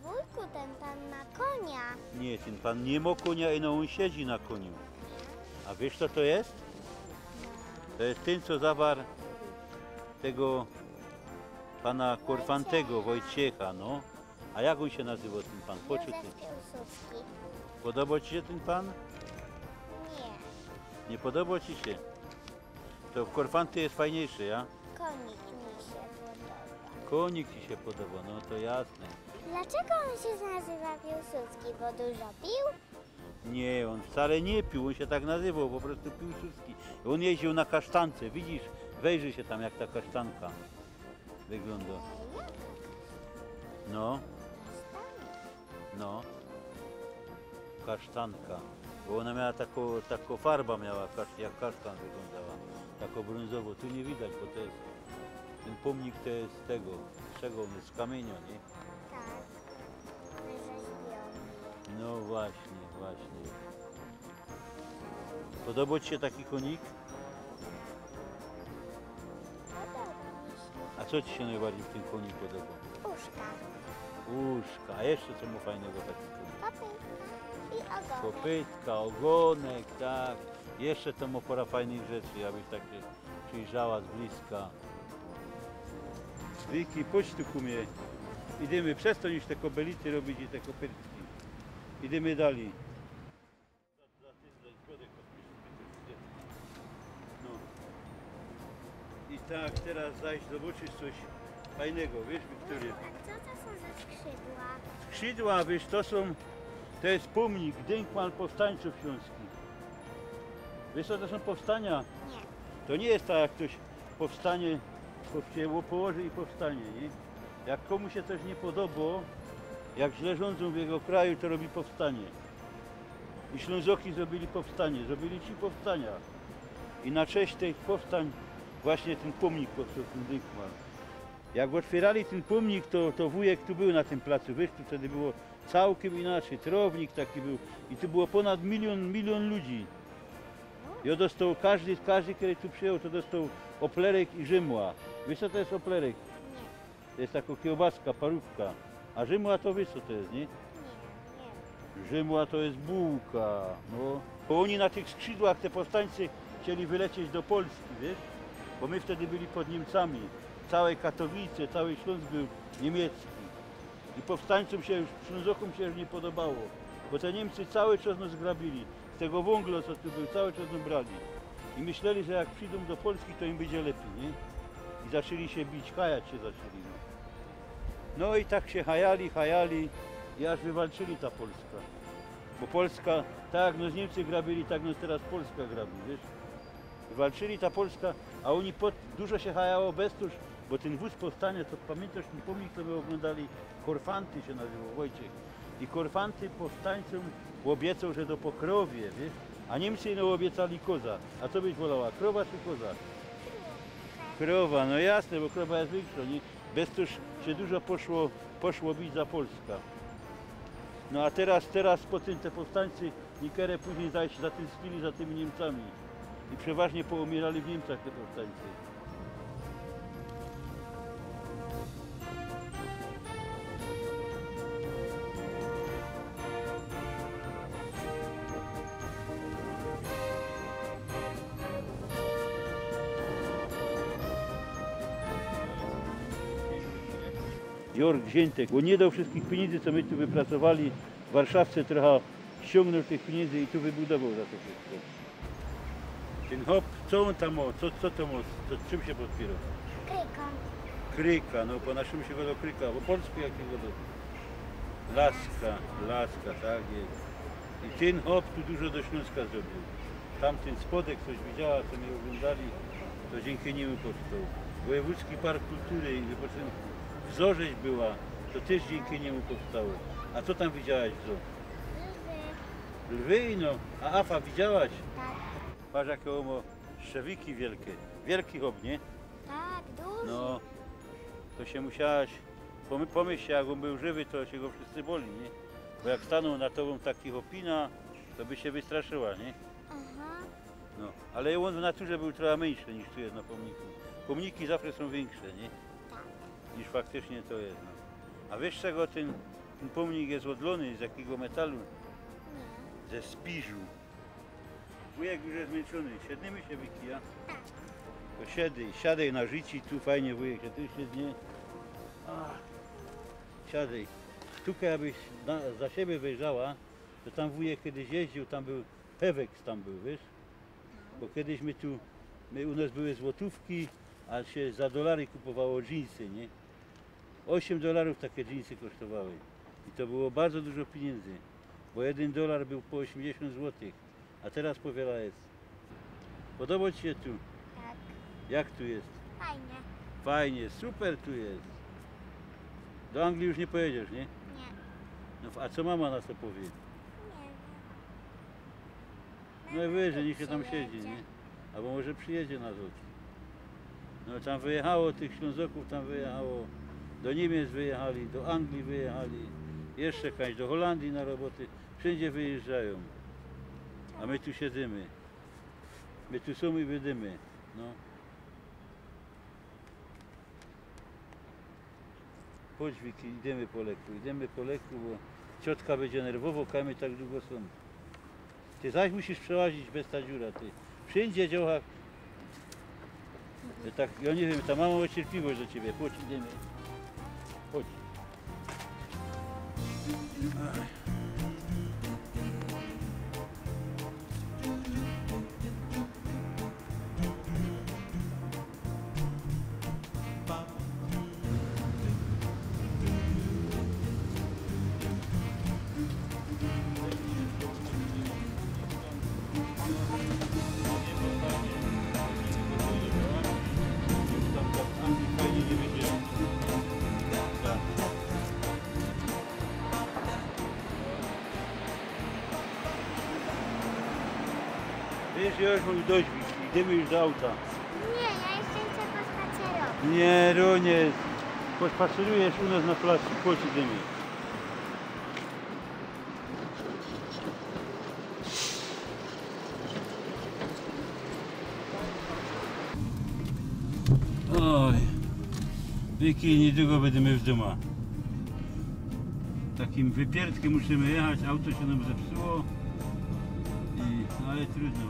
Wujku, ten pan ma konia. Nie, ten pan nie ma konia, ino on siedzi na koniu. A wiesz, co to jest? To jest ten, co zawarł tego pana Korfantego, Wojciecha, no. A jak on się nazywał, ten pan? Poczytaj. Józef Piłsudski. Podobał ci się ten pan? Nie. Nie podobał ci się? To w Korfanty jest fajniejszy, ja? Konik mi się podoba. Konik ci się podoba, no to jasne. Dlaczego on się nazywa Piłsudski? Bo dużo pił? Nie, on wcale nie pił, on się tak nazywał, po prostu Piłsudski. On jeździł na kasztance, widzisz? Wejrzyj się tam, jak ta kasztanka wygląda. No, no. Kasztanka. Bo ona miała taką, taką farbę miała, kasz, jak kasztan wyglądała. Taką brązową. Tu nie widać, bo to jest, ten pomnik to jest tego, z czego on jest, z kamienia, nie? Tak. Wyrzeźbiony. No właśnie, właśnie. Podobał ci się taki konik? Podoba mi się. A co ci się najbardziej w tym koniu podoba? Uszka. Uszka. A jeszcze co mu fajnego taki konik? Kopytka. I ogonek. Kopytka, ogonek, tak. Jeszcze to mu pora fajnych rzeczy, ja byś takie, czy Ujrzała z bliska. Wiki, chodź tu ku mie. Idymy, przestōń już te kobylity robić i te kopytki. Idymy dalij. No. I tak, teroz zaś zobaczysz coś fajnego, wiysz, Wiktoria? A co to sōm za skrzydła? Skrzydła, wiysz, to sōm, to je pōmnik, dynkmal powstańcōw ślōnskich. Wiysz co, to sōm powstania. Nie. To niy ma tak, jak ktoś powstanie, po-, się położy i powstanie, niy? Jak komu sie coś niy podobo, jak źle rzōndzōm w jego kraju, to robi powstanie. I Ślōnzoki zrobiyli powstanie, zrobiyli trzi powstania. I na cześć tych powstań właśnie tyn pōmnik powstoł, tyn dynkmal. Jak ôtwiyrali tyn pōmnik, to, to wujek tu bōł na tym placu, wiysz, tu wtedy było cołkym inaczyj, trownik taki bōł i tu było pōnad miliōn, miliōn ludzi. I ône dostoł, kożdy, kożdy, kery tu przijechoł, to dostoł ôplerek i rzymła. Wiysz, co to je ôplerek? Nie. To je tako kiełbaska, parōwka. A rzymła to wiysz, co to je, niy? Nie, nie. Rzymła to je bułka, no. Bo ôni na tych skrzydłach, te powstańcy, chcieli wylecieć do Polski, wiysz? Bo my wtedy byli pod Niymcami. Cołke Katowice, cołki Ślōnsk bōł niymiecczi. I powstańcōm sie już, Ślōnzokōm sie już niy podobało, bo te Niymcy cołki czas nōm zgrabiyli. Z tego wōngla, co tu bōł, cołki czas nōm brali. I myśleli, że jak przidōm do Polski, to im bydzie lepij, niy? I zaczli sie bić, chajać sie zaczli, no. No i tak sie chajali, chajali, i aż wywalczyli ta Polska. Bo Polska, tak jak nōm Niymcy grabiyli, tak nōm teroz Polska grabi, wiysz? Walczyli ta Polska, a ôni pod-, dużo sie chajało bez tuż, bo tyn wōz powstania, to pamiyntŏsz tyn pōmnik, co my ôglōndali? Korfanty sie nazywoł, Wojciech. I Korfanty powstańcōm ôbiecoł, że do Pokrowie, wiysz? A Niymcy ino ôbiecali koza. A co byś wolała, krowa czy koza? Krowa, no jasne, bo krowa je wiynkszŏ, niy? Bez tuż sie dużo poszło, poszło bić za Polska. No a teroz, teroz po tym te powstańcy Niykere późnij zaś zatynsknili za tymi Niymcami i przeważnie poumiyrali w Niymcach te powstańcy. Jorg Ziętek, bo niy doł wszyskich piyniyndy, co my tu wypracowali w Warszawce, trocha ściōngnōł tych piyniyndy i tu wybudowoł za to wszysko. Tyn chop, co ôn tam mŏ? Co, co to mŏ? Co, czym sie podpiyrŏ? Kryka. Kryka, no po naszymu sie gŏdŏ kryka, po polsku jak sie gŏdŏ? Laska, laska, tak je. I tyn chop tu dużo do Ślōnska zrobiōł. Tamtyn spodek, coś widziała, co my ôglōndali, to dziynki niymu powstoł. Wojewōdzki Park Kultury i Wypoczynku. Wzo żeś była, to tyż dziynki niymu powstało. A co tam widziałaś, wzo? Lwy. Lwy, no. A afa widziałaś? Tak. Patrz, jake ôno, szczewiki wielkie. Wielki chop, niy? Tak, duży. No. To sie musiałaś pōmy-, pōmyśl, jak ôn bōł żywy, to sie go wszyscy boli, niy? Bo jak stanōł nad tobōm taki chopina, to by sie wystraszyła, niy? Aha. No, ale ôn w naturze bōł trocha myńszy niż tu je na pōmniku. Pōmniki zawsze sōm wiynkszŏ, niy? Tak. Niż faktycznie to je, no. A wiysz, z czego tyn, tyn pōmnik je ôdlōny, z jakigo metalu? Niy. Ze spiżu. Wujek już je zmyńczōny. Siednymy sie, Wiki, a? Tak. To siadej, siadej na życi, tu fajnie wujek sie tyż siednie. Ach, siadej. Tukej, abyś na, za siebie wejrzała, to tam wujek kedyś jeździōł, tam bōł Peweks, tam bōł, wiysz? Bo kedyś my tu, my, u nos były złotōwki, a sie za dolary kupowało dżinsy, niy? Ôziym dolarōw take dżinsy kosztowały. I to było bardzo dużo piyniyndy, bo jedyn dolar bōł po ôziymdziesiōnt złotych, a teroz po wiela je. Podobŏ ci sie tu? Tak. Jak tu je? Fajnie. Fajnie, super tu je. Do Anglii już niy pojedziesz, niy? Niy. No, a co mama na to powiy? Niy wiym. Nojwyżyj, niych sie tam siedzi, niy? Abo może przijedzie nazŏd. No, tam wyjechało tych Ślōnzokōw, tam wyjechało, do Niymiec wyjechali, do Anglii wyjechali, jeszcze kaś do Holandyje na roboty. Wszyndzie wyjeżdżajōm. A my tu siedzymy. My tu sōm i bydymy. No. Chodź, Wiki, idymy po leku, idymy po leku, bo ciotka bydzie nerwowo, kaj my tak dugo sōm. Ty zaś musisz przełazić bez ta dziura, ty. Wszyndzie dziołcha. Ja tak, ja niy wiym, ta mama mŏ cierpliwość do ciebie. Chodź, idziemy. Chodź. Wiysz, jo już mōm dość, Wiki. Idziemy już do auta. Niy, jo jeszcze chcã pospacerować. Niy, runie. Pospacerujesz u nas na placu. Chodź, idziemy. Oj, Wiki, niydługo bydymy w dōma. Takim wypierdkiem musimy jechać, auto sie nōm zepsuło. I, no ale trudno.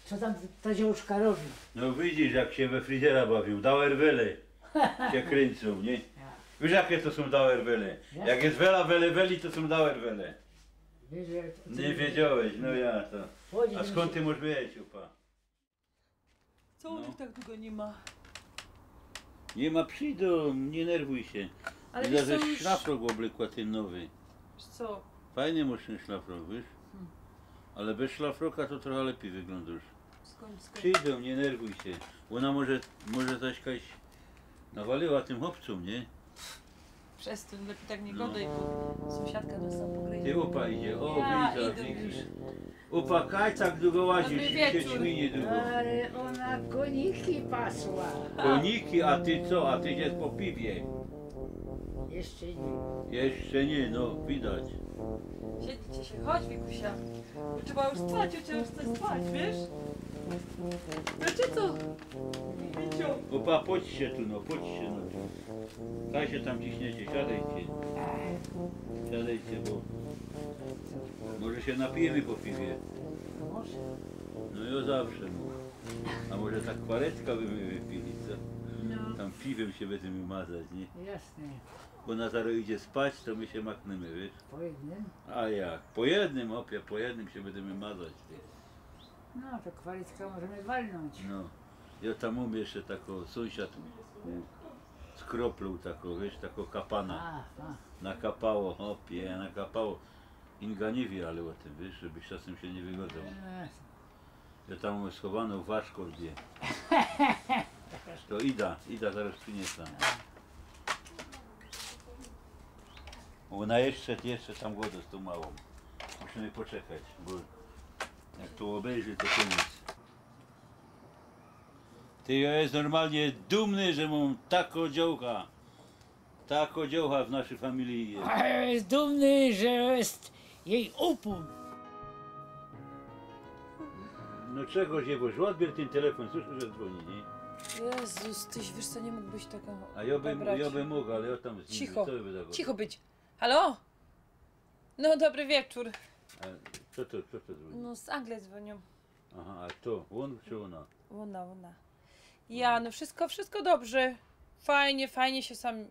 Co tam ta dziołszka robi? No widzisz, jak sie we fryzjera bawiōm, dauerwelle sie kryncōm, niy? Ja. Wiysz, jake to sōm dauerwelle? Ja. Jak je wela, wele, weli, to sōm dauerwelle. Wiysz, że to... Niy wiedziołeś, no ja to. Chodzi mi sie. A skōnd ty mosz wiedzieć, upa? Co u nich tak długo niy ma? Niy ma, przidōm, niy nerwuj sie. Ale wiysz co, już szlafrok ôblykła, tyn nowy. Wiysz co? Fajny mosz tyn szlafrok, wiysz? Hmm. Ale bez szlafroka to trocha lepij wyglōndōsz. Skōnd, skōnd? Przidōm, niy nerwuj sie. Ôna może, może coś jakaś nawalyła tym chopcōm, niy? Przestōń, lepij tak niy godej, bo sōmsiadka nos tam pogryzie. Ty, upa idzie, ô, ja widzã, idę widzisz. Już. Upa, kaj tak długo łazisz, dobry wieczōr. Się ćmi niydługo. Ale ôna kōniki pasła. Kōniki, a ty co? A ty sie po piwie. Jeszcze niy. Jeszcze niy, no, widać. Siedzi ci sie, chodź, Wikusia. Bo trzeba już spać, już trzeba już coś spać, wiysz? No czy co? Wiciu. Upa, pocz sie tu, no, pocz sie, no. Kaj sie tam ciśniecie, siadejcie. Siadejcie, bo może sie napijymy po piwie. Może. No jo zawsze mōm. A może tak kwaretka by my wypili, co? No. Tam piwym sie bydymy mazać, niy? Jasne. Bo ôna zarŏz idzie spać, to my sie machniymy, wiysz? Po jednym? A jak? Po jednym, chopie, po jednym sie bydymy mazać, ty. No, to kwaretka możemy walnōńć. No. Jo tam mōm jeszcze tako, sōmsiad skroplōł tako, wiysz, tako kapana. A, a. Nakapało, chopie, nakapało. Inga niy wiy, ale ô tym, wiysz, żebyś czasym sie niy wygodzōł. E. Jo tam mōm schowanõ w waszkorbie. To Ida, Ida zarŏz prziniesã. Ôna jeszcze, jeszcze tam gŏdŏ z tōm małōm. Musimy poczekać, bo jak to ôbejrzy, to kōniec. Ty, jo je normalnie dumny, że mōm tako dziołcha. Tako dziołcha w naszyj familiji je. A jo je dumny, że jo je jij ôpōn. No czego sie boisz? Ôdbier tyn telefōn, słyszysz, że dzwōni, niy? Jezus, ty, wiysz co, niy mōgłbyś tego ôdebrać. A jo by, jo by mōg, ale jo tam z nim, cicho, co by tak cicho być. Halo? No, dobry wieczōr. A co to, co to dzwōni? No, z Anglii dzwōniōm. Aha, a kto? Ôn czy ôna? Ôna, ôna. Ja, no wszystko, wszystko dobrze. Fajnie, fajnie sie sam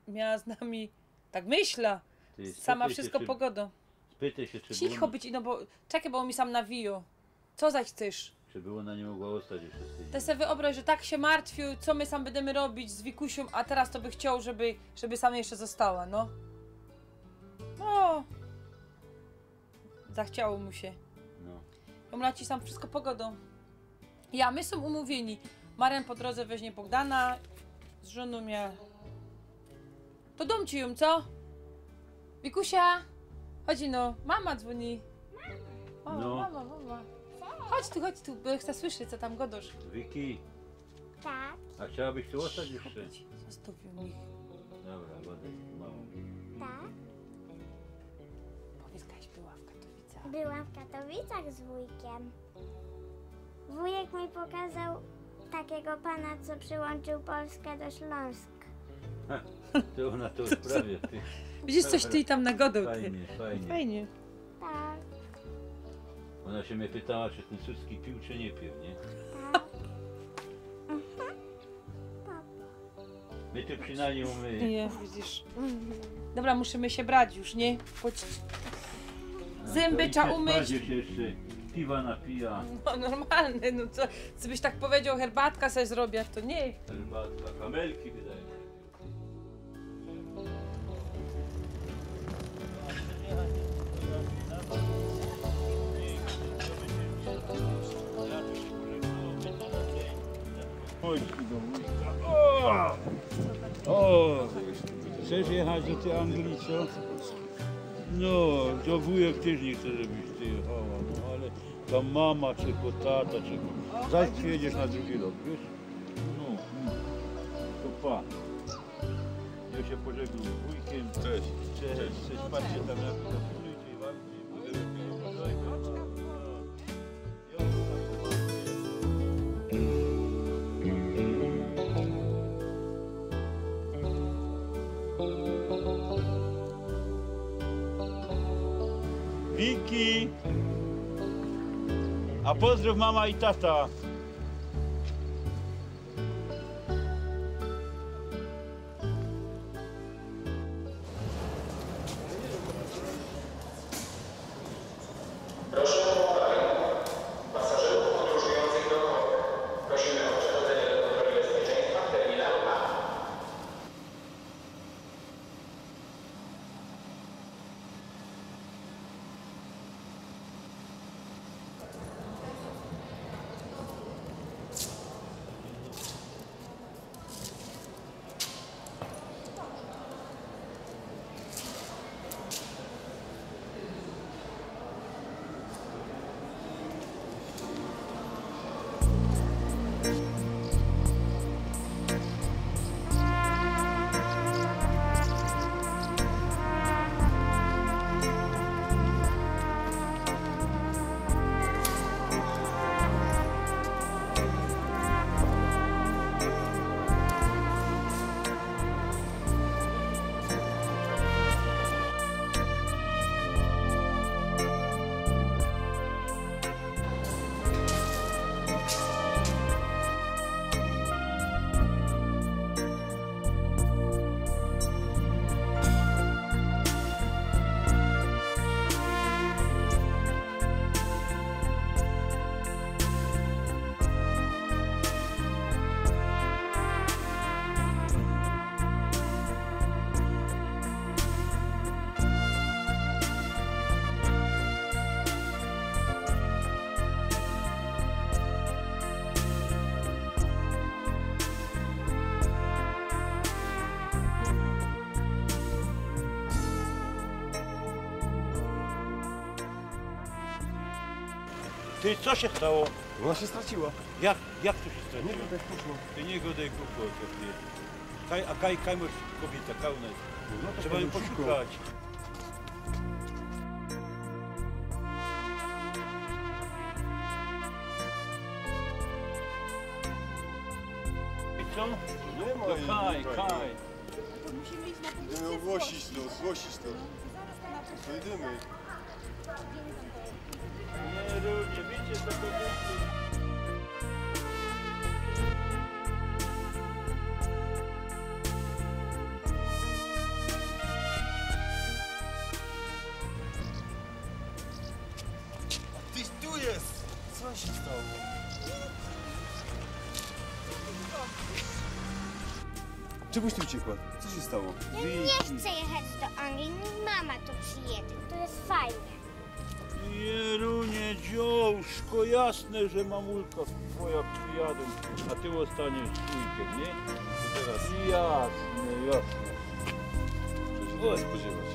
miała z nami, tak myśla. Ty, sama spytej sie, wszystko czy, pogŏdŏ. Spytej sie, czy cicho było być, no bo, czekej, bo mi sam nawijo. Co zaś chcesz? Czy było na nie mogła ostać jeszcze z tydzień? Ty se wyobraź, że tak się martwił, co my sam będziemy robić z Wikusią, a teraz to by chciał, żeby, żeby sam jeszcze została, no. No. Zachciało mu się. No. Bo mlaci sam wszystko pogodą. Ja, my są umówieni. Marian po drodze weźmie Bogdana z żoną, ja. To dom ci ją, co? Wikusia! Chodź no, mama dzwoni. Mama, no. Mama, mama. Chodź tu, chodź tu, bo chcę słyszeć, co tam godosz. Wiki. Tak. A chciałabyś tu ostać jeszcze? Zostawił mi. Dobra, wodę, małą. Tak. Powiedz, Kaś była w Katowicach. Byłam w Katowicach z wujkiem. Wujek mi pokazał takiego pana, co przyłączył Polskę do Śląsk. To ôna to prawie, ty. Widzisz, coś ty jej tam nagodał, ty. Fajnie, fajnie. Fajnie. Tak. Ôna sie mie pytała, czy tyn Suski piōł, czy niy piōł, niy? Tak. My tu przinajmnij umyjemy. Niy, widzisz. Dobra, musimy sie brać już, niy? Chodź. Zymby trza umyć. Bardzij sie jeszcze piwa napija. No normalny, no co, co byś tak powiedzioł, herbatka sobie zrobię, to niy. Herbatka, kamelki wydaje. Wojski do wojska. O! O! Chcesz jechać do tej Anglii, co? No, to wujek też nie chce, żebyś ty jechała, no ale ta mama czego, tata czego. Zaś przyjedziesz na drugi rok, wiesz? No, no. To pa. Ja się pożegnam z wujkiem. Cześć. Cześć, cześć. Patrzcie tam, jak to pilnujcie i walczcie. Wiki! A pozdrów mama i tata. Proszę o uwagę pasażerów podróżujących do Cork. Prosimy o przechodzenie do kontroli bezpieczeństwa w terminalu A. Ty, co sie stało? Ôna sie straciła. Jak, jak to sie straciło? Niy wiym, tak poszło. Ty niy godej, kupo, to ty. Kaj, a kaj, kaj mosz kobiyta, kaj ôna je? No to trzeba jōm poszukać. I co? Niy ma. No kaj, kaj. To musimy iść na policję. Idymy ôgłosić to, ôgłosić to. Zaraz to na policję. To idymy. Niy, ludzie, wiycie, co to bydzie. Tyś tu je! Co sie stało? Czegoś ty uciekła? Co sie stało? Ja niy chcã jechać do Anglii, mōj mama tu przijede, to je fajnie. Jerunie, dziōłszko, jasne, że mamulka twoja przijadōm, a ty ôstaniesz z wujkiym, niy? To teraz. Jasne, jasne. Czego sie nie spodziewać?